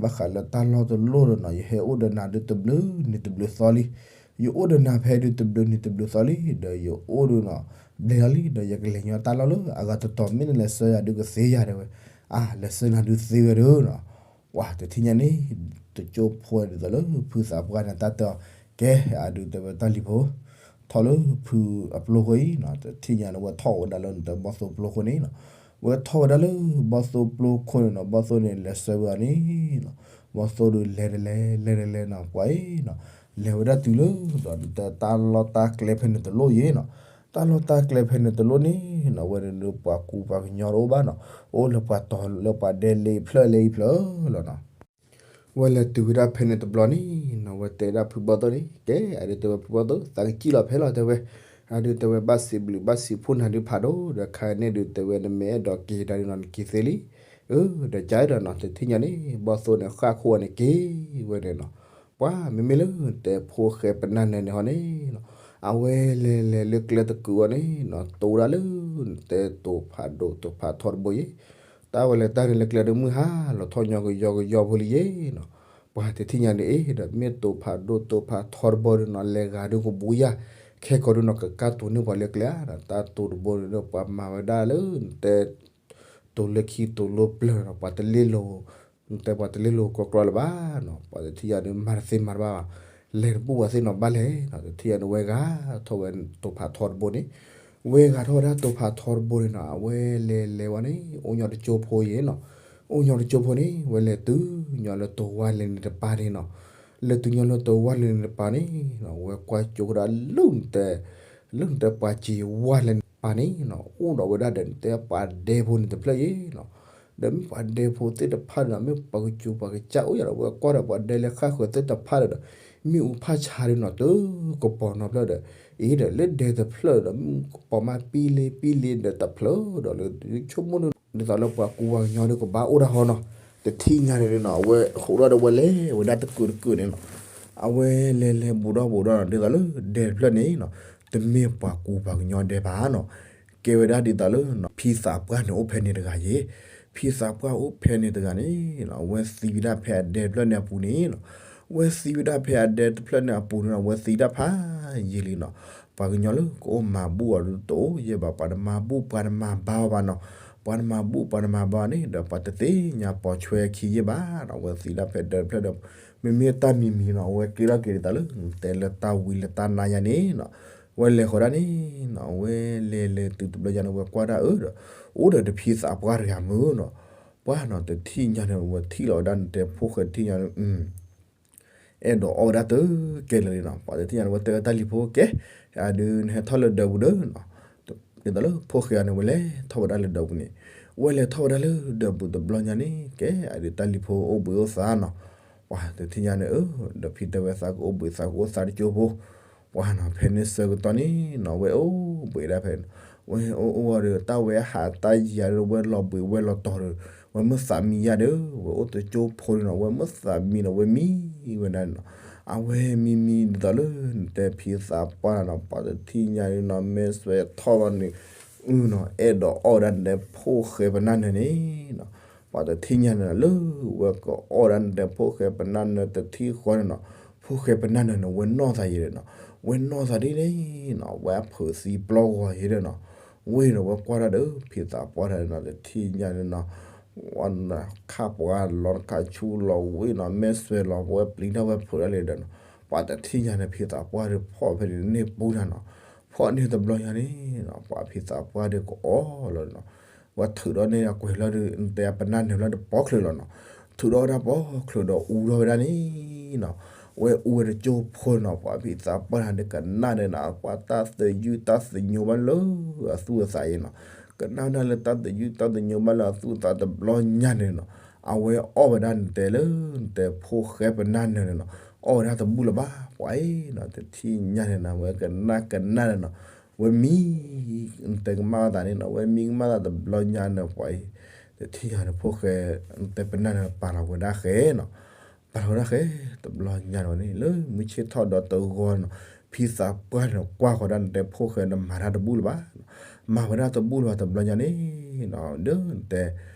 ဘၣ်ဃးလၢတၢ်လီၢ်တလိၣ်ဒီးနီၤ ယဟဲအိၣ်ဒီးနၤဒုတဘျုးနံၤတဘျုးသီလံ, ယအိၣ်ဒီးနၤဖဲဒုတဘျုးနံၤတဘျုးသီလံ ဒီးယအိၣ်ဒုနီၤ ဘျဲၣ်လီၤလံဒီးယကလဲၤညီတၢ်လီၢ်လၢအဂၤတတီၤ မ့ၢ်နလဲၤဆှၢယၤဒုကသ့ယၤ တဲဝဲ, အါ လဲၤဆှၢနၤဒုသ့ဝဲဒုနီၤ ပှၤတထံၣ်ညါန့ၣ် တကၠိဖိဒ်သိးလၢဖုသးပှၢ်န့ၣ်တၢ်တဲအီၤ, ကဲ အဒု တဲဝဲတၢ်လံၤဖိ ထီၣ်လၢဖုအပျိခိၣ်အံၤနီၤ တထံၣ်ညါန့ၣ် ဝဲထီၣ်ဝဲဒၣ်လၢနတဲဘီၣ်သိၣ်ပျိခိၣ်န့ၣ်နီၤ, ဝဲထီၣ်ဝဲဒၣ်လၢဘီၣ်သိၣ်ပျိခိၣ်န့ၣ်နီၤ ဘီၣ်သိၣ်န့ၣ်လဲၤဆှၢဝဲအီၤန့ၣ်နီၤ, ဘီၣ်သိၣ်ဒုလဲၤတလဲ လဲၤတလဲနီၤ ပှၤအံၤနီၤ, လဲၤဝဲဒၣ်တုၤလၢ ဒီးနတဲတၢ်လီၢ်တၢ်ကျဲဖဲန့ၣ်တလိၣ်ယ့ၤနီၤ, တၢ်လီၢ်တၢ်ကျဲဖဲန့ၣ်တလိၣ်န့ၣ်နီၤ ဝဲန့ၣ်ဒုပှၤကူပှၤကညီတအိၣ်ဘၣ်နီၤ, အိၣ်လၢပှၤတီၤလၢပှၤဒဲလၢဖျၢၣ်လၢအံၤဖျၢၣ်လီၤနီၤ ဝဲလဲၤတုၤဝဲဒၣ်ဖဲန့ၣ်တဘျီန့ၣ်နီၤ ဝဲတဲဒၣ်ဖုဘီၣ်သိၣ်န့ၣ် ကဲ အဒု တဲဝဲဖုဘီၣ်သိၣ် သးကစံၣ်လီၤဖဲလီၤ တဲဝဲ, အဒု တဲဝဲဘၣ်စံးဘျုးဘၣ်စံးဖှိၣ်နၤဒုဖးဒိၣ် ဒီးခါန့ၣ်ဒု တဲဝဲနမ့ၢ်အဲၣ်ဒိးက့ၤတၢ်ဒုနီၤ နက့ၤသ့လံ, အၢ ဒီးကၢဒီးနီၤ တထံၣ်ညါန့ၣ် ဘီၣ်သိၣ်န့ၣ် ဃၣ်ခိၣ်အီၤန့ၣ်က့ၤဝဲန့ၣ်နီၤ, ပှၤမ့မ့ၢ်လၢနတဲဖိၣ်ဃဲပနၢ်နၢၤန့ၣ်ဟီန့ၣ်နီၤ, အဝဲလဲၤလဲၤလၢကျဲတကုာ်အီၤန့ၣ်နီၤ တိၤဒၣ်လၢနတဲတိၤဖးဒိၣ်တိၤဖးထီတဘိယ့ၤ တၢ်ဝဲလဲၤတၢ်န့ၣ်လၢကျဲဒုမုၢ်ဟါလီၤထီၣ်ညီကယီကယီဖိလံယ့ၤနီၤ, ပှၤတထံၣ်ညါန့ၣ်အ့ၣ်ဒီး မ့ၢ်တိၤဖးဒိၣ်တိၤဖးထီတဘိဒုနီၤ လဲၤဂၤဒုကဘူးယၤ, ခဲကီးဒုနီၤ ကကၢ်တိၤန့ၢ်ပှၤလၢကျဲဧါ, တၢ်တိၤတဘိန့ၣ်ဒီး ပှၤမၤဝဲဒၣ်လၢနတဲ တိၤလၢခံတိၤလၢပျၢၤဒီး ပှၤတလ့ၢ်လိၤ နတဲပှၤတလ့ၢ်လိၤကီကီလၢၤဘၣ်နီၤ, ပှၤတထံၣ်ညါန့ၣ် မၤတသ့မၤတဘၣ်ဘၣ်, လဲၤတဘူၣ်ပှၤသ့ၣ်နီၤဘၣ်လဲၣ်နီၤ, တထံၣ်ညါန့ၣ် ဝဲဂၤထီၣ်ဝဲတိၤဖးထီတဘိန့ၣ်, ဝဲဂၤထီၣ်ဝဲဒၣ်တိၤဖးထီတဘိန့ၣ်နီၤ အဝဲလဲၤလဲၤဝဲန့ၣ် အိၣ်ညီတကၠိဖိယ့ၤနီၤ, အိၣ်ညီတကၠိဖိန့ၣ် ဝဲလဲၤတုၤညီလၢတိၤဝါလဲၤန့ၣ်တပၤန့ၣ်နီၤ, လဲၤတုၤညီလၢတိၤဝါလဲၤန့ၣ်တပၤန့ၣ်နီၤ ဝဲကွၢ်ကၠိကဒီးလၢနတဲ လၢနတဲပှၤစံးဝါလဲၤန့ၣ်တပၤန့ၣ်နီၤ အိၣ်ဒီးဝဲဒၣ်ဒီးနတဲပှၤဒဲဖိန့ၣ်တဖျၢၣ်ယ့ၤနီၤ, ဒီးမ့ၢ်ပှၤဒဲဖိသ့ၣ်တဖၣ်န့ၣ်နီၤ မ့ၢ်ပှၤကစူၤပှၤကစၢ်အိၣ်ယၤဒီး ဝဲကွၢ်ဒီးပှၤဒဲလၢဃၣ်ဃၢၤသ့ၣ်တဖၣ်ဒီး မ့ၣ်အူဖၣ်ဆါဒုနီၤ တကပီၤနီၤဖျၢၣ်ဒီး အ့ၣ်ဒီးလၢဒဲတဖျၢၣ်ဒီး မ့ၢ်ကပီၤမးပံလ့ပံလ့ဒီးတဖျၢၣ်ဒီးလၢ ဆိကမိၣ်ဒု ဒ်သိးလၢပှၤကူပှၤကညီဒုကဘၣ်အိၣ်တၢ်ဟီနီၤ, တထံၣ်ညါန့ၣ်ဒုနီၤ အဝဲဃိးဒီးဝဲလဲၤဝဲဒၣ်တကုာ်တကုာ်န့ၣ်နီၤ, အဝဲလဲၤလဲၤဘူးဒီးဘူးဒီးနီၤ ဒ်သိးလၢဒဲတဖျၢၣ်န့ၣ်နီၤ တမ့ၢ်ပှၤကူပှၤကညီဒဲဘၣ်နီၤ, ကဲဝဲဒၣ်ဒ်သိးလၢ ဖံသးပှၢ်န့ၣ်အိၣ်ဖဲန့ၣ်တဂၤယ့ၤ, ဖံသးပှၢ်အိၣ်ဖဲန့ၣ်တဂၤန့ၣ်နီၤ အဝဲသံဝဲဒၣ်ဖဲအဒဲတဖျၢၣ်န့ၣ်အပူၤန့ၣ်နီၤ, အဝဲသံဝဲဒၣ်ဖဲအဒဲတဖျၢၣ်န့ၣ်အပူၤန့ၣ်နီၤ အဝဲသံဒၣ်ဖးယံာ်လံနီၤ, ပှၤကညီလၢကအိၣ်မၤဘူၣ်အီၤဒုတအိၣ်ယဲၢ်ဘၣ် ပှၤတမၤဘူၣ် ပှၤတမၤဘါအီၤဘၣ်နီၤ, ပှၤတမၤဘူၣ် ပှၤတမၤဘါအီၤန့ၣ်ဒီး ပှၤတသ့ၣ်ညါပိာ်ဆွဲခံယဲၢ်ဘၣ်နီၤ, အဝဲသံဒၣ်ဖဲဒဲတဖျၢၣ်ဒီး မ့မ့ၢ်တၢ်မံၤမံၤနီၤ အဝဲကဲထီၣ်က့ၤဒ်သိးလၢ တဲလၢတၢ်ဝံလၢတၢ်နါယါန့ၣ်နီၤ, အဝဲလဲၤဃီၤဒၣ်န့ၣ်နီၤ အဝဲလဲၤလဲၤတုၤတဘျီယါန့ၣ် အဝဲကွၢ်ဒၣ်အၢဒီး အိၣ်ဒီးတဖံသးပှၢ်တဂၤမုၢ်နီၤ, ပှၢ်နီၤ တထံၣ်ညါန့ၣ် အဝဲထံၣ်လီၤဝဲဒၣ်နတဲဖိၣ်ဃဲ တထံၣ်ညါန့ၣ် အဲၣ်ဒိးအီၣ်ဝဲဒၣ်တကဲလၢာ်လံနီၤ, ပှၤတထံၣ်ညါန့ၣ် အဝဲတဲဝဲတၢ်လံၤဖိ ကဲ အဒု နဟဲထီၣ်လၢဒၢးပူၤဒီးနီၤ, ဒ်သိးလၢဖိၣ်ဃဲအီၤန့ၣ် အဝဲလဲၤထီၣ်ဝဲဒၣ်လၢဒၢးပူၤန့ၣ်, အဝဲလဲၤထီၣ်ဝဲဒၣ်လၢဒၢးပူၤတဘျီညါန့ၣ် ကဲ အဒု တၢ်လံၤဖိအိၣ်ဘှံးအိၣ်သါနီၤ, ပှၤတထံၣ်ညါန့ၣ် အၢ ဒီးဖံတဲဝဲသးကအိၣ်ဘှံးသးကအိၣ်သါတကၠိဖိ ပှၤနီၤ ဖဲန့ၣ်ဆၢကတီၢ်န့ၣ်နီၤ ဝဲအိၣ်ဘှံးဒၣ်ဖဲန့ၣ်, ဝဲအိၣ်အိၣ်ဝဲဒီး တၢ်ဝဲဟးတၢ်ယံၤဒီး ဝဲလီၤဘှံးဝဲလီၤတီၤဒီး ဝဲမ့ၢ်သးမံယါဒီး ဝဲအိၣ်တကၠိဖိန့ၣ်နီၤ ဝဲမ့ၢ်သးမံဒီး ဝဲမံဝဲဒၣ်န့ၣ်နီၤ, အဝဲမံမံဒ်သိးလၢ နတဲဖံသးပှၢ်နီၤ ပှၤတထံၣ်ညါန့ၣ်နီၤ မဲာ်ဆွဲထီၣ်ဘၣ်န့ၣ် နီၤ အဲၣ်ဒိးအီၣ်ဝဲဒၣ်နတဲဖိၣ်ဃဲပနၢ်နၢၤန့ၣ်နီၤ, ပှၤတထံၣ်ညါန့ၣ်နီၤ လၢဝဲကအီၣ်ဒၣ်နတဲဖိၣ်ဃဲပနၢ်နၢၤတထံၣ်ဃီန့ၣ်နီၤ, ဖိၣ်ဃဲပနၢ်နၢၤန့ၣ် ဝဲနီၢ်သးယံၤဒီးနီၤ, ဝဲနီၢ်သးဒ်န့ၣ်နီၤ ဝဲအဖုးသံပျီဂီၤယံၤဒီးနီၤ, ဝ့ၢ်ဒီးဝဲကွၢ်ဒၣ်ဒီး ဖံသးပှၢ်တၢ်န့ၣ်နီၤ တထံၣ်ညါန့ၣ်နီၤ ဝဲခၣ်ပှၤလီၤခၣ်ဆူလီၤဝ့ၢ်နီၤ မဲာ်ဆွဲလီၤ ဝဲပျံၤတၢ်ဝဲဖုးတၢ်လံဒီးနီၤ, ပှၤတထံၣ်ညါန့ၣ် ဖံသးပှၢ်ဒီးဖီၣ်ဖဲန့ၣ်န့ၢ်ပူၤတၢ်နီၤ, ဖီၣ်န့ၢ်တဘျီညါန့ၣ်နီၤ ပှၤဖံသးပှၢ်ဒီးကအီၣ်လီၤနီၤ, ဝဲထုးဒီးန့ၢ်အကွဲၤလီၤဒီး နတဲပနၢ်နၢၤလီၤဒီးပိာ်ချုးလီၤနီၤ, ထုးဒီးဝဲဒၣ်ပိာ်ချုးဒီး အူထီၣ်ဝဲဒၣ်န့ၣ်နီၤ, ဝဲအူဝဲတကၠိဖိနီၤ, ပှၤဖံသးပှၢ်တဂၤဒီးကနၣ်ဒီးနီၤ ပှၤတၢ်သယုၢ်တၢ်သညိဘၣ်လၢအသူၣ်အသးအံၤနီၤ, ကနၣ်ဒၣ်လၢတၢ်သယုၢ်တၢ်သညိဘၣ်လၢအသူၣ်အသးတဘျီညါန့ၣ်နီၤ, အဝဲအီၣ်ဝဲဒၣ်နတဲလၢ နတဲဖိၣ်ဃဲပနၢ်နၢၤန့ၣ်နီၤ, အီၣ်ဝဲဒၣ်တဘူၣ်လၢၤဘၣ် ပှၤအံၤနီၤ, တထံၣ်ညါန့ၣ်နီၤ ဝဲကနၣ်ကနၣ်န့ၣ်နီၤ, ဝဲမံ နတဲကမၣ်သးန့ၣ်နီၤ, ဝဲမံကမၣ်သးတဘျီညါန့ၣ် ပှၤအံၤ တထံၣ်ညါန့ၣ် ဖိၣ်ဃဲ နတဲပနၢ်နၢၤပာ်လီၤဝဲဒၣ်ဃဲနီၤ, ပာ်လီၤဝဲဒၣ်ဃဲ တဘျီညါန့ၣ်ဝဲန့ၣ် လၢမုၢ်ဆ့ၣ်ထီၣ်ဒီးတဂီၤနီၤ, ဖံသးပှၢ်န့ၣ်ကွၢ်ဃီၤဒၣ်နတဲဖိၣ်ဃဲန့ၣ် မၤတၢ်တဘူၣ်လၢၤဘၣ်, မၤဝဲဒၣ်တဘူၣ်လၢၤဘၣ်တဘျီညါန့ၣ်နီၤ, ဒီးနတဲ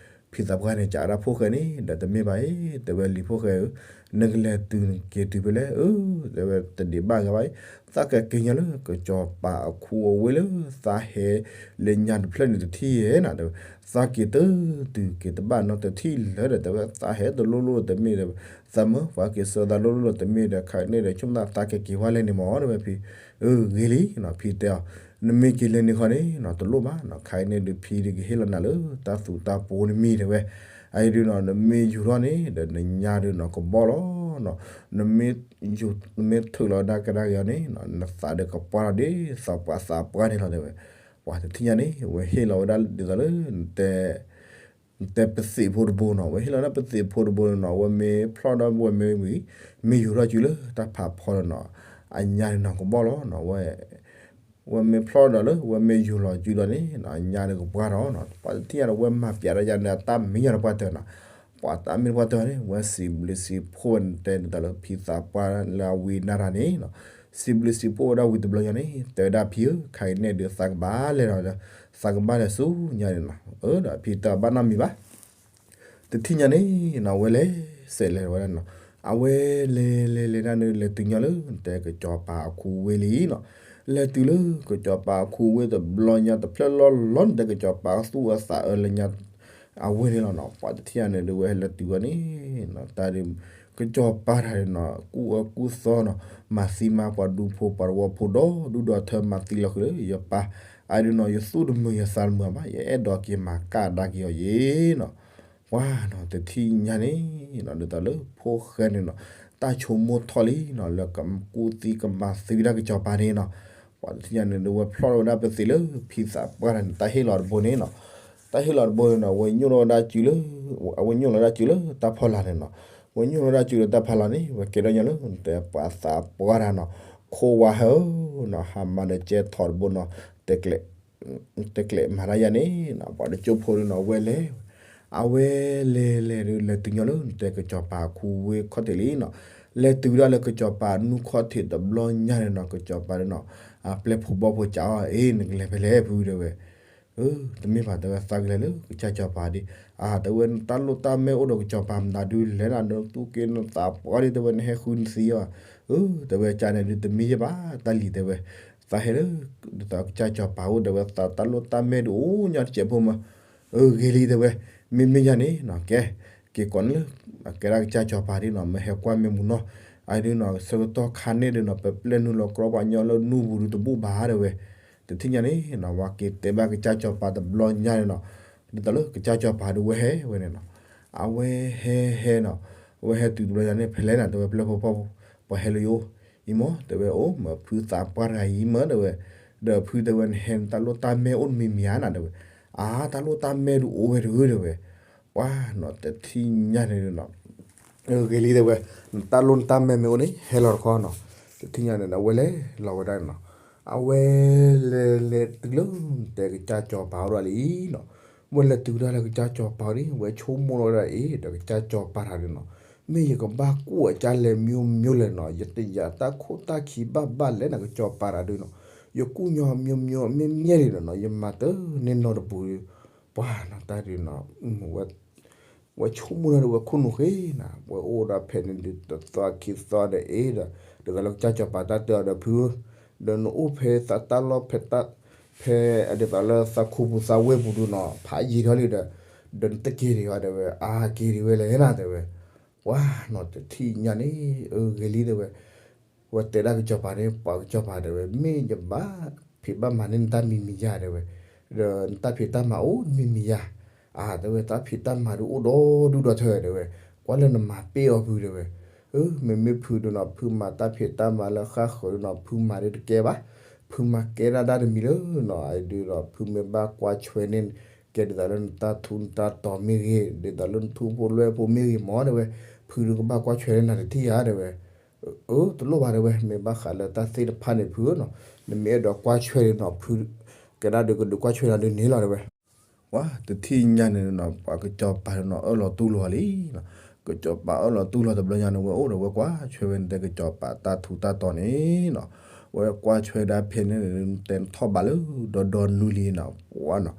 ဖံသးပှၢ်န့ၣ် ကးဝဲဒၣ်ဖိၣ်ဃဲန့ၣ် ဒီးတမ့ၢ်ဘၣ်အံၤ တဲဝဲလံၤဖိၣ်ဃဲဧၢ, နကလဲၤတုၤနက့ၤတုၤဖဲလဲၣ်, အၢ တဲဝဲတဒံးဘၣ်ဂ့ၤဘၣ်အံၤ, သးကက့ၤညါလၢကစီၤပၤအခူအဝ့ၢ်လၢ သးဟဲလၢညါတဖျၢၣ်န့ၣ်တထံၣ်ဧဲနီၤ, တဲဝဲ သးက့ၤတတုၤက့ၤတဘၣ်နီတထံၣ်လၢၤဒီး တဲဝဲ သးဟဲတလိၣ်လိၣ်တမ့ၢ်ဒီး သးမၢ ပှၤက့ၤဆှၢသးလိၣ်လိၣ်တမ့ၢ်ဒီး ခဲကနံၣ်ဒီး ဆိကမိၣ်သးကက့ၤဝဲလဲၤန့ၣ်မး တဲဝဲဖံ, အၢ ဂ့ၤလံနီၤ ဖံတဲအီၤ, နမ့ၢ်က့ၤလဲၤန့ၣ်ဃီန့ၣ်နီၤ တလိၣ်ဘၣ်နီၤ, ခဲကနံၣ်ဒီး ဖံဒီးကဟ့ၣ်လီၤနၤလၢတၢ်သူတၢ်ပီနမံၤတဲဝဲ, အအံၤဒုးနီၤ နမ့ၢ်ယူၤထီၣ်န့ၣ်ဒီး နညါဒုးနီၤ ကဘီၣ်လီၤနီၤ, နမ့ၢ် နမ့ၢ်ထုးလီၤဒၣ်ကဒါက့ၤအီၤန့ၣ်နီၤ နသးဒီးကပှၢ်ထီၣ်ဒ် စီၤပၤသးပှၢ်န့ၣ်လီၤတဲဝဲ, ပှၤတထံၣ်ညါန့ၣ် ဝဲဟ့ၣ်လီၤဝဲဒၣ်ဒ်သိးလၢ နတဲ နတဲပသံးဖိတဘိနီၤ, ဝဲဟ့ၣ်လီၤဒၣ်ပသံးဖိတဘိန့ၣ်နီၤ, ဝဲမ့ၢ်ဖျီၣ်ဒီးဝဲမ့ၢ်ဝံၤ မ့ၢ်ယူၤထီၣ်စုလၢတၢ်ဖးဖီဒီးနီၤ, အညါန့ၣ်နီၤ ကဘီၣ်လီၤနီၤ, ဝဲ ဝဲမ့ၢ်ဖျီၣ်ဒီးလၢ ဝဲမ့ၢ်ယူၤလီၤစုဒီးန့ၣ်နီၤ အညါန့ၣ်ကပှၢ်ထီၣ်နီၤ, ပှၤတထံၣ်ညါဒီး ဝဲမၤပျးဒၣ်ယၤန့ၣ် အတၢ်မံညီၤတပှၢ်တၢၢ်နီၤ, ပှၤတၢ်မံတပှၢ်တၢၢ်န့ၣ် ဝဲစံးဘျုးစံးဖှိၣ်ဝဲ နတဲဒ်သိးလၢဖံသးပှၢ်လၢအဝံနၤတၢ်န့ၣ်နီၤ, စံးဘျုးစံးဖှိၣ်ဝဲဒၣ်ဝံၤတဘျီညါန့ၣ် တဲဝဲဒၣ်ဖံဧၢ ခဲအံၤန့ၣ်ဒုးသးကဘၣ်လဲၤဒီး သးကဘၣ်လဲၤဆူညါန့ၣ်နီၤ, အၢ ဒီးဖံတဲအီၤဘၣ်နီတမံၤဘၣ် တထံၣ်ညါန့ၣ်နီၤ ဝဲလဲၤစဲးလဲၤဝဲဒၣ်နီၤ, အဝဲလဲၤလဲၤလဲၤဒၣ်န့ၣ် လဲၤတုၤညီလၢနတဲကစီၤပၤအခူဝ့ၢ်လံနီၤ, လဲၤတုၤလၢကစီၤပၤအခူဝ့ၢ်တဘျီညါ တဖျၢၣ်လီၤလီၤန့ၣ် တဲကစီၤပၤသူၣ်အသးအၢလၢညါ အဝ့ၢ်န့ၣ်လီၤနီၤ, ပှၤတထံၣ်ညါန့ၣ်ဒုး ဝဲဟဲလၢတုၤဝဲန့ၣ်နီၤ, တၢ်ဒုး ကစီၤပၤတဂၤန့ၣ်နီၤ ကူၣ်အၢကူၣ်သီနီၤ, မၤသံမၤပှၤဒူဖိပှၤတဝီဖိဒီဒူၣ်ဒီထၢ မၤသံလီၤဃုာ်လၢယပၢ်, အဒုးနီၤ ယသူၣ်တမုာ်ယသးတမုာ်ဘၣ် ယအဲၣ်ဒိးက့ၤမၤကၣ်ဒါက့ၤအီၤယ့ၤနီၤ, ပှၤနီၤ တထံၣ်ညါန့ၣ်နီၤ ဒ်သိးလၢဖိၣ်ဃဲန့ၣ်နီၤ တၢ်ဆိကမိၣ်ထီၣ်လံနီၤ လၢကကူၣ်သံကမၤသံဝဲဒၣ်ကစီၤပၤန့ၣ်နီၤ, ပှၤတထံၣ်ညါန့ၣ်ဒုး ဝဲဖျီၣ်ထီၣ်ဝဲဒၣ်ပသံးလၢဖံသးပှၢ်တဂၤန့ၣ် တၢ်ဟ့ၣ်လီၤတဘိန့ၣ်နီၤ, တၢ်ဟ့ၣ်လီၤတဘိန့ၣ်နီၤ ဝဲညိၣ်လီၤဝဲဒၣ်စုလၢ အဝဲညိၣ်လီၤဝဲဒၣ်စုလၢတၢ်ဖီလာ်န့ၣ်နီၤ, ဝဲညိၣ်လီၤဝဲဒၣ်စုလၢတၢ်ဖီလာ်န့ၣ် ဝဲကဲထီၣ်ညီလၢ နတဲပှၤသးပှၢ်တဂၤနီၤ, ခိၣ်ဝါဟဲဧၢနီၤ ဟးမၤဒီးကဲထီၣ်တဘိနီၤ, တဲကျဲး တဲကျဲးမၤတၢ်ယၤန့ၣ်နီၤ ပှၤတကၠိဖိဒုးနီၤ ဝဲလဲၤ အဝဲလဲၤလဲၤဒုး လဲၤတုၤညီလၢ နတဲကစီၤပၤအခူဝ့ၢ်ခီၣ်ထံးလံနီၤ, လဲၤတုၤဝဲဒၣ်လၢကစီၤပၤနူၢ်ခီၣ်ထံးတဘျီညါန့ၣ်နီၤ ကစီၤပၤဒုးနီၤ အပျဲၢ်ဖိဘီၣ်ဖိကးအီၤ အ့ နကလဲၤဖဲလဲၣ်ဖုတဲဝဲ, တမ့ၢ်ဘၣ်တဲဝဲ သးကလဲၤလၢကစၢ်စီၤပၤဒ်, အတဲဝဲ နတၢ်လိၣ်တၢ်မဲအိၣ်ဒီးကစီၤပၤမတၤဒုးလဲၣ်နၤ နသူၣ်က့နသးပှၢ်ဒ်တဲဝဲ နဟဲဃုနသံအီၤ, အၢ တဲဝဲ ကန့ၣ်ဒုးတမ့ၢ်ယဲၢ်ဘၣ် တၢ်လံၤတဲဝဲ, သးဟဲလၢ ဒ်သိးကစၢ်စီၤပၤအိၣ်တဲဝဲ သးတၢ်လိၣ်တၢ်မဲဒုးအိၣ်ညီတစဲးဖိမး, အၢ ဂ့ၤလံတဲဝဲ, မ့မ့ၢ်ယၤန့ၣ်နီၤ ကဲ က့ၤကိးန့ၣ်လၢ အကဲဒၣ်ကစၢ်စီၤပၤဒ်နီၤ မ့ၢ်ဟဲကွၢ်မ့ၢ်မူနီၤ, အဒုးနီၤ ဆၢကတီၢ်ခါန့ၣ်ဒုးနီၤ ပပျဲၢ်နုာ်လီၤကြီပှၤကညီလၢနူၢ်ပူၤဒုးတဘူၣ်ဘၣ်တဲဝဲ, တထံၣ်ညါန့ၣ်နီၤ ဝဲက့ၤတဲဘၣ်ကစၢ်စီၤပၤတဘျီညါန့ၣ်နီၤ, ဒ်သိးလၢကစၢ်စီၤပၤဒုးဝဲဟဲဝဲန့ၣ်နီၤ, အဝဲဟဲဟဲနီၤ, အဝဲဟဲတုၤတဘျီညါန့ၣ် ဖဲလဲၣ်နၤတဲဝဲ ပျဲၢ်ဖိဘီၣ်ဖိ ပှၤဟဲလၢယအိၣ်, အံၤမ့ၢ်တဲဝဲ အိၣ်မ့ၢ်ဖုသးပှၢ်တဂၤအံၤမ့ၢ်တဲဝဲ, ဒီးဖုတဲဝဲ နဟဲနတၢ်လိၣ်တၢ်မဲအိၣ်တမံၤမံၤဧါနၤတဲဝဲ, အါ တၢ်လိၣ်တၢ်မဲဒုးအိၣ်ဝဲတဂ့ၤတဲဝဲ, ပှၤနီၤ တထံၣ်ညါန့ၣ်နီၤ ဂ့ၤလံတဲဝဲ, နတၢ်လိၣ်နတၢ်မဲမ့ၢ်အိၣ်န့ၣ် ဟဲလီၤတခီနီၤ, တထံၣ်ညါန့ၣ် အဝဲလဲၤလီၤဝဲဒၣ်န့ၣ်နီၤ, အဝဲလဲၤလဲၤတုၤလၢ တဲကစၢ်စီၤပၤအိၣ်ဒီးလံနီၤ, ဝဲလဲၤတုၤဒၣ်လၢကစၢ်စီၤပၤန့ၣ် ဝဲဆိကမိၣ်လီၤဝဲဒၣ်အ့ၣ် ဒီးကစၢ်စီၤပၤတဂၤန့ၣ်နီၤ, မ့ၢ်ယကဘၣ်ကူၣ်အကၢ်လဲၤမံၤမံၤလဲၣ်နီၤ, ယတယာ်တၢ်ခိၣ်တၢ်ခံဘၣ်ဘၣ်လဲၣ်နၤ ကစၢ်စီၤပၤတဂၤဒုးနီၤ, ယကူၣ်ညီမံၤမံၤမ့ၢ်မ့ၢ်လံနီၤ, ယမၤတန့ၢ်နီတပူၤ, ပှၤနီၤ တၢ်ဒုးနီၤ ဝဲဆိကမိၣ်လီၤဒီး ဝဲခိၣ်နူာ်ဃ့နၤ, ဝဲအိၣ်ဒၣ်ဖဲန့ၣ်ဒုး တသီခံသီဒီးအ့ၣ်ဒီး တဂၤလၢကစၢ်စီၤပၤတၢ်တဲအီၤဒီး ဖုဧၢ, ဒီးနအိၣ်ဖဲသးတၢ်လီၢ်ဖဲတၢ် ဖဲအဒ်သိးလၢသးခူပူၤသးဝ့ၢ်ပူၤဒုးနီၤ ဖးယံာ်ထီၣ်လံဒီး ဒီးနတက့ၤဒံးဧါတဲဝဲ, အါက့ၤဒံးဝဲလဲၣ်နၤတဲဝဲ, ပှၤနီၤ တထံၣ်ညါန့ၣ် အဂ့ၤလံတဲဝဲ, ဝဲတဲဒၣ်ကစၢ်စီၤပၤန့ၣ် ပှၤကစၢ်စီၤပၤတဲဝဲ မ့ၢ်ယဘၣ် ဖံးဘၣ်မၤန့ၢ်နတၢ်မံၤမံၤယၤတဲဝဲ, ဒီးနတၢ်ဖံးတၢ်မၤအိၣ်တမံၤမံၤယၤ, အတဲဝဲ တၢ်ဖံးတၢ်မၤဒုးအိၣ်ဒီဒူၣ်ဒီထၢတဲဝဲ, ကွၢ်လၢနမၤပ့ၢ်အီၤဖုတဲဝဲ, အၢ မ့မ့ၢ်ဖုဒုးနီၤ ဖုမၤတၢ်ဖံးတၢ်မၤလၢဃၣ်ဃၢၤဒုးနီၤ ဖုမၤဒုးတကဲဘၣ်, ဖုမၤကဲဒၣ်ဒၣ်တမံၤလၢနီၤ အဒုးဒီး ဖုမ့ၢ်ဘၣ်ကွၢ်ဆွဲန့ၢ် ကဲဒ်သိးလၢနတၢ်ထူနတၢ်တီၤမ့ၢ်ဂ့ၤ ဒ်သိးလၢနထူဖိလွဲၢ်ဖိမ့ၢ်ဂ့ၤမၢတဲဝဲ, ဖုဒုးကဘၣ်ကွၢ်ဆွဲန့ၢ်နၤတထံၣ်ဧါတဲဝဲ, အၢ တလိၣ်ဘၣ်တဲဝဲ မ့ၢ်ဘၣ်ဃးလၢတၢ်သ့ၣ်တဖၣ်န့ၣ်ဖုနီၤ, နမ့ၢ်အဲၣ်ဒိးကွၢ်ဆွဲန့ၣ်နီၤ ဖုကဲဒၣ်ဒုးကဒုးကွၢ်ဆွဲနၤဒုးန့ၣ်လီၤတဲဝဲ ပှၤတထံၣ်ညါန့ၣ်နီၤ ပှၤကစီၤပၤန့ၣ်နီၤ အၢၣ်လီၤတူၢ်လိာ်လံနီၤ, ကစီၤပၤအၢၣ်လီၤတူၢ်လိာ်တဘျီညါန့ၣ် ဝဲအိၣ်ဒီးဝဲကွၢ်ဆွဲဝဲနတဲကစီၤပၤတၢ်ထူတၢ်တီၤန့ၣ်နီၤ, ဝဲကွၢ်ဆွဲဒၣ်ဖဲန့ၣ် တဲထီၣ်ဘးလၢဒီဒီနုၤလံနီၤ ပှၤနီၤ,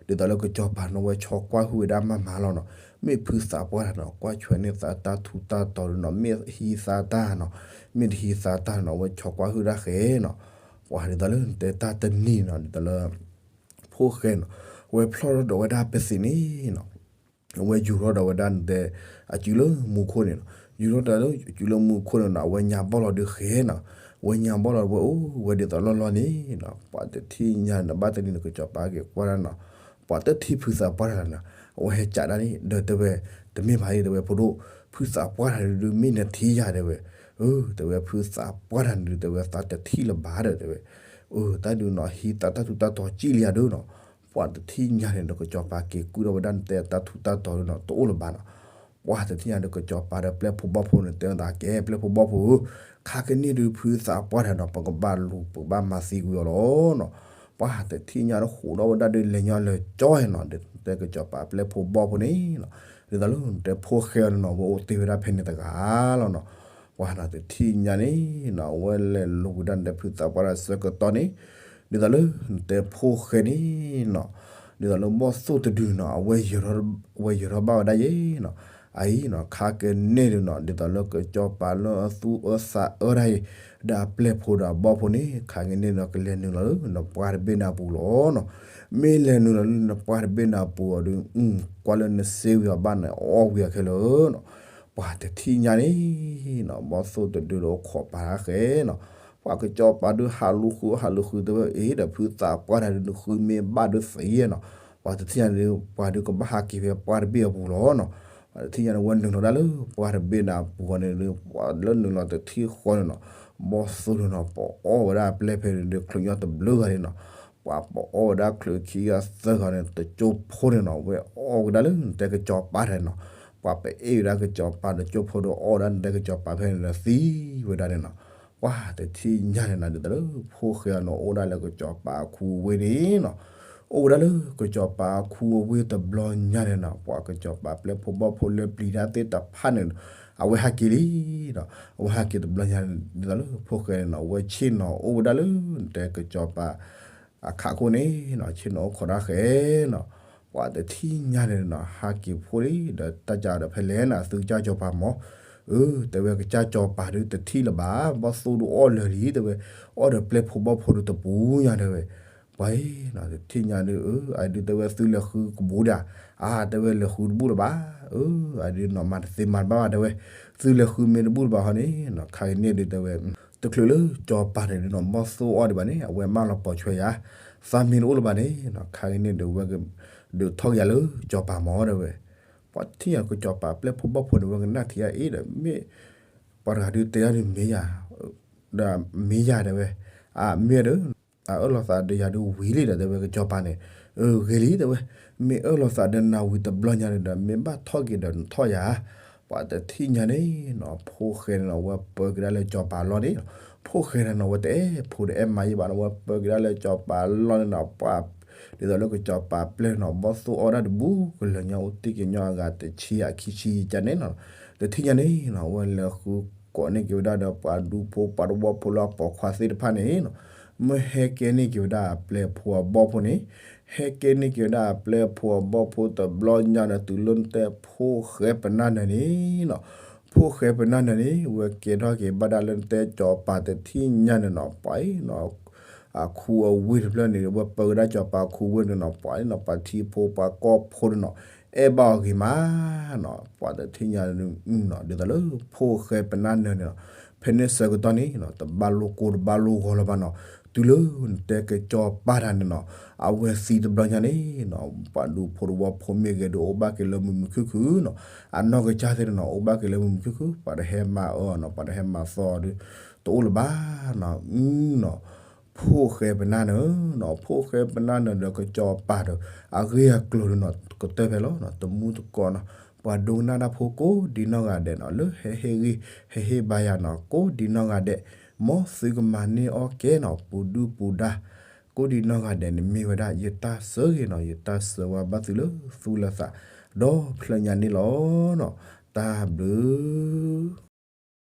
ဒ်သိးလၢကစီၤပၤန့ၣ်ဝဲဆီကွၢ်ဟုၣ်ဝဲဒၣ်မၤမၤလီၤနီၤ, မ့ၢ်ဖုသးပှၢ်တၢ်နီၤ ကွၢ်ဆွဲန့ၢ်သးတၢ်ထူတၢ်တီၤဒုးနီၤ မ့ၢ်ဟံးသါတၢ်နီၤ, မ့ၢ်တဟံးသါတၢ်နီၤ ဝဲဆီကွၢ်ဟုၣ်ဒၣ်ဃဲနီၤ, ပှၤဒ်သိးလၢနတဲတၢ်တနံၤနီၤ ဒ်သိးလၢ ဖိၣ်ဃဲနီၤ, ဝဲဖျီၣ်ထီၣ်ဒီးဝဲဒၣ်ပသံးန့ၣ်နီၤ, ဝဲယူၤထီၣ်ဒီးဝဲဒၣ်နတဲ အစုလၢမူခိၣ်န့ၣ်နီၤ, ယူၤထီၣ်ဒီးအစုလၢမူခိၣ်န့ၣ်နီၤ အဝဲညါဘီၣ်လီၤဒုးဃဲနီၤ, ဝဲညါဘီၣ်လီၤဝဲအိၣ်ဝဲဒ်သိးလီၢ်လီၢ်န့ၣ်နီၤ, ပှၤတထံၣ်ညါန့ၣ် ဘၣ်တနံၤန့ၣ် ကစီၤပၤက့ၤကွၢ်ဒၣ်နီၤ, ပှၤတထံၣ်ဖုသးပှၢ်တၢ်နီၤ, အဝဲဟဲကးဒၣ်န့ၣ် ဒီးတဲဝဲ တမ့ၢ်ဘၣ်အံၤတဲဝဲ ဖိဒိၣ် ဖုသးပှၢ်တၢ်ဒုးမ့ၢ်နထံၣ်ယၤတဲဝဲ, အၢ တဲဝဲ ဖုသးပှၢ်တၢ်န့ၣ်ဒုးတဲဝဲသးတထံၣ်လၢၤဘၣ်ဒီးတဲဝဲ, အၢ တၢ်ဒုးနီၤ ဟံးသးတၢ်ထူတၢ်တီၤကံၣ်လံယၤဒုးနီၤ, ပှၤတထံၣ်ညါန့ၣ်ဒီးကစီၤပၤက့ၤကွၢ်ထီၣ်ဝဲဒၣ်နတဲတၢ်ထူတၢ်တီၤဒုးနီၤ တအိၣ်လၢၤဘၣ်နီၤ, ပှၤတထံၣ်ညါဒီးကစီၤပၤဒီးပျဲၢ်ဖိဘီၣ်ဖိန့ၣ် တဲဝဲသးကဲ ပျဲၢ်ဖိဘီၣ်ဖိဧၢ, ခါကန့ၣ်ဒုးဖုသးပှၢ်တၢ်နီၤ ပကဘၣ်လူၤပကဘၣ်မၤသံကွံာ်အီၤလီၤနီၤ, ပှၤတထံၣ်ညါဒီးဃိးထီၣ်ဝဲဒၣ်ဒုးလဲၤညီလၢာ်ကၠီနီၤ, တဲကစီၤပၤပျဲၢ်ဖိဘီၣ်ဖိန့ၣ်နီၤ, ဒ်သိးလၢနတဲဖိၣ်ဃဲအီၤန့ၣ်နီၤ ဝဲအိၣ်တ့ၢ်ဝဲဒၣ်ဖဲန့ၣ်တဂၤလီၤနီၤ, ပှၤနီၤတထံၣ်ညါန့ၣ်နီၤ အဝဲလဲၤလူၤဝဲဒၣ်နတဲဖုသးပှၢ်တၢ်ဆၢကတီၢ်န့ၣ်, ဒ်သိးလၢနတဲဖိၣ်ဃဲန့ၣ်နီၤ, ဒ်သိးလၢဘီၣ်သိၣ်တဒုနီၤ အဝဲ အဝဲယၢၤထီၣ်ဘၣ်ဝဲဒၣ်ယဲနီၤ, အအံၤနီၤ ခါကန့ၣ်ဒုးနီၤ ဒ်သိးလၢကစီၤပၤလၢအသူအသးအၢတၢ်အံၤ ဒီးအပျဲၢ်ဖိဒီးအဘီၣ်ဖိန့ၣ် ခါကန့ၣ်ဒီးကလဲၤနုာ်လီၤလၢနပှၢ်တဘ့ၣ်န့ၣ်အပူၤလီၤနီၤ, မ့ၢ်လဲၤနုာ်လီၤလၢနပှၢ်တဘ့ၣ်န့ၣ်အပူၤအီၤဒုး ကွၢ်လၢနစ့ဝံၤအီၤဘၣ်န့ၣ် အီၣ်ဝံၤအခဲလၢာ်နီၤ, ပှၤတထံၣ်ညါန့ၣ်နီၤ ဘီၣ်သိၣ်တဒုဒီးခိးပာ်တၢ်ဃဲနီၤ, ပှၤကစီၤပၤဒုးဟးလူၤဃု ဟးလူၤဃုတဲဝဲ အ့ ဒီးဖုသးပှၢ်တၢ်ဒုးနဃုမ့ၢ်ဘၣ်ဒုးသ့နီၤ, ပှၤတထံၣ်ညါန့ၣ် ပှၤဒုးကဘၣ်ဟးက့ၤဖဲပှၢ်တဘ့ၣ်အပူၤလီၤနီၤ, ပှၤတထံၣ်ညါန့ၣ် ဝဲနုာ်လီၤဒၣ်လၢပှၢ်တဘ့ၣ်န့ၣ်အပူၤအီၤန့ၣ် ပှၤလၢနုာ်လီၤတထံၣ်ဃီန့ၣ်နီၤ, ဘီၣ်သိၣ်ဒုးနီၤ ပအီၣ်ဝဲဒၣ်အပျဲၢ်ဖဲန့ၣ်ဒုး ချုးညီတဘျုးဂၤန့ၣ်နီၤ, ပှၤပအီၣ်ဝဲဒၣ်ချုးခံဂၤသၢဂၤန့ၣ် တကၠိဖိန့ၣ်နီၤ ဝဲအီၣ်ဝဲဒၣ်လၢနတဲကစီၤပၤတၢ်နီၤ, ပှၤပအ့ၣ်ဝဲဒၣ်ကစီၤပၤတကၠိဖိဒီးအီၣ်ဝဲဒၣ်နတဲကစီၤပၤဖဲန့ၣ်ဒီးသံဝဲဒၣ်န့ၣ်နီၤ, ပှၤတထံၣ်ညါန့ၣ်နီၤ ဒ်သိးလၢဖိၣ်ဃဲအီၤန့ၣ် အိၣ်ဝဲဒၣ်လၢကစီၤပၤအခူအဝ့ၢ်န့ၣ်နီၤ, အိၣ်ဝဲဒၣ်လၢကစီၤပၤအခူအဝ့ၢ်တဘျီညါန့ၣ်နီၤ ပှၤကစီၤပၤပျဲၢ်ဖိဘီၣ်ဖိလၢပျံၤတၢ်သ့ၣ်တဖၣ်န့ၣ် အဝဲဟးက့ၤလံနီၤ, အဝဲဟးက့ၤတဘျီညါန့ၣ် ဒ်သိးလၢဖိၣ်ဃဲန့ၣ်နီၤ အဝဲဆ့ၣ်နီၤအိၣ်ဝဲဒၣ်လၢနတဲကစီၤပၤ အခးခိၣ်န့ၣ်နီၤ ဆ့ၣ်နီၤအိၣ်ခိးတၢ်ဃဲနီၤ, ပှၤတထံၣ်ညါန့ၣ်နီၤ ဟးက့ၤဖိလံ ဒီးတၢ်ကဒီးဖဲလဲၣ်နီၤ သုကစၢ်စီၤပၤမၢ်, အၢ တဲဝဲကစၢ်စီၤပၤဒုးတထံၣ်လၢၤဘၣ် ဘီၣ်သိၣ်ဒုးအီၣ်လၢာ်လံ တဲဝဲ, အီၣ်ဒီးပျဲၢ်ဖိဘီၣ်ဖိဒုးတပူၤညါတဲဝဲ, ပှၤအံၤနီၤ တထံၣ်ညါဒုး အၢ အဒုးတဲဝဲသုလဲၤဃုကဘူးဒၣ်, အါ တဲဝဲလဲၤဃုတဘူၣ်လၢၤဘၣ်, အၢ အဒုးနီၤမၤတသ့မၤတဘၣ်ဘၣ်တဲဝဲ, သုလဲၤဃုမ့ၢ်တဘူၣ်လၢၤဘၣ်ဟီန့ၣ်နီၤ ခါကန့ၣ်ဒုးတဲဝဲ တချုးလၢစီၤပၤန့ၣ်ဒုးနီၤ ဘီၣ်သိၣ်အီၣ်ဒံးဘၣ်န့ၣ် အဝဲမၢလီၤပိာ်ဆွဲယၤ, သးမ့ၢ်တအိၣ်လၢၤဘၣ်န့ၣ်နီၤ ခါကန့ၣ်ဒုးဝဲက ဒုးထီၣ်က့ၤယၤလၢစီၤပၤမၢ်တဲဝဲ, ပှၤတထံၣ်ညါကစီၤပၤပျဲၢ်ဖိဘီၣ်ဖိန့ၣ် ဝဲကနၣ်ထံၣ်အအ့ၣ်ဒီး မ့ၢ် ပှၤတဂၤဒုးတဲယၤဒုးမ့ၢ်ယၤ ဒီးမ့ၢ်ယၤတဲဝဲ, အမ့ၢ်ဒီး အအၢၣ်လီၤသးဒီးယၤဒုးဝံၤလံဒီးတဲဝဲကစီၤပၤန့ၣ်, အဂ့ၤလံတဲဝဲ, မ့ၢ်အၢၣ်လီၤသးဒီးနၤဝံၤတဘျီညါန့ၣ်ဒီး မ့ၢ်ဘၣ်ထီၣ်က့ၤဒီးနထီၣ်ယၤ, ပှၤတထံၣ်ညါန့ၣ်နီၤ ဖိၣ်ဃဲန့ၣ်နီၤ ဝဲပၢက့ၤဒၣ်လၢစီၤပၤလီၢ်န့ၣ်, ဖိၣ်ဃဲန့ၣ်နီၤ ဝဲတအဲၣ်ဖိတအဲၣ်မါယံဘၣ်နီၤ ဝဲပၢက့ၤဒၣ်လၢစီၤပၤလီၢ်န့ၣ်နီၤ ပှၤ ဒ်သိးလၢကစီၤပၤပျဲၢ်နီၤ ဘီၣ်သိၣ်အီၣ်ဒၣ်တဘူၣ်ကလၢာ်ညါအိၣ်တ့ၢ်က့ၤညီအဂၤတဆံအခံဆံယကန့ၣ်နီၤ, တထံၣ်ညါန့ၣ်နီၤ ဝဲလဲၤဃုကိးန့ၢ်က့ၤဝဲဒၣ်ဒီးပှၤဒူဖိပှၤတဝီဖိလၢအပိာ်ခွါသ့ၣ်တဖၣ်န့ၣ်နီၤ, မ့ၢ်ဟဲကဲန့ၢ်က့ၤဝဲဒၣ်အပျဲၢ်ဖိအဘီၣ်ဖိန့ၣ်, ဟဲကဲန့ၢ်က့ၤဝဲဒၣ်အပျဲၢ်ဖိအဘီၣ်ဖိတဘျီညါဒီးတုၤလၢနတဲဖိၣ်ဃဲပနၢ်နၢၤန့ၣ်နီၤ, ဖိၣ်ဃဲပနၢ်နၢၤန့ၣ် ဝဲကဲထီၣ်က့ၤဘၣ်ဒၣ်လၢနတဲစီၤပၤတထံၣ်ညါန့ၣ်နီၤ ပှၤအံၤနီၤ အခူအဝ့ၢ်တဖျၢၣ်န့ၣ် ဝဲပၢကဒါစီၤပၤအခူဝ့ၢ်န့ၣ်နီၤ ပှၤန့ၣ်နီၤ ပှၤထံဖိပှၤကီၢ်ဖိန့ၣ်နီၤ အဲၣ်ဘၣ်အီၤဂ့ၤမးနီၤ ပှၤတထံၣ်ညါနီၤ ဒ်သိးလၢဖိၣ်ဃဲပနၢ်နၢၤန့ၣ်နီၤ ဖဲန့ၣ်ဆၢကတီၢ်န့ၣ်နီၤ တဘၣ်လိၣ်ကိၢ်တဘၣ်လိၣ်ဂီၤလၢၤဘၣ်နီၤ တုၤလၢနတဲကစီၤပၤတၢ်န့ၣ်နီၤ, အဝဲသံတဘျီညါန့ၣ်နီၤ, ပှၤဒူဖိတဝီဖိမ့ၢ်ဂ့ၤဒီး အိၣ်ဘၣ်က့ၤလၢမုာ်မုာ်ခုၣ်ခုၣ်နီၤ, အနီၢ်ကစၢ်သ့ၣ်န့ၣ်နီၤ အိၣ်ဘၣ်က့ၤလၢမုာ်မုာ်ခုၣ်ခုၣ်, ပှၤတဟဲမၤအၢနီၤ, ပှၤတဟဲမၤသီဒီး တအိၣ်လၢၤဘၣ်နီၤ, နီၤ, ဖိၣ်ဃဲပနၢ်နၢၤနီၤ, ဖိၣ်ဃဲပနၢ်နၢၤဒီးကစီၤပၤဒီး အဂ့ၢ်အကျိၤဒီးနီၤ ကတၢၢ်ဖဲလီၤနီၤ, တမူတကိးနီၤ, ပှၤဒိကနၣ်တၢ်ဖိကိးဒံနီၢ်ဂၤဒဲးနီၤ, လၢဟဲဟ့ၣ်ဂံၢ် ဟဲဟ့ၣ်ဘါယၤနီၤ ကိးဒံနီၢ်ဂၤဒဲး, မ်သုကမၤန့ၢ်အီၣ်ကဲနီၤ ပူၤဒုၣ်ပူၤဒါ ကိးဒံနီၢ်ဂၤဒဲးန့ၣ် မ့ၢ်ဝဲဒၣ်ယတၢ်ဆၢဂ့ၤနီၤ, ယတၢ်ဆၢဝါဘၣ်သုလၢသူၣ်လၢသး ဒီဖျၢၣ်ညါန့ၣ်လီၤနီၤ, တၢ်ဘျုး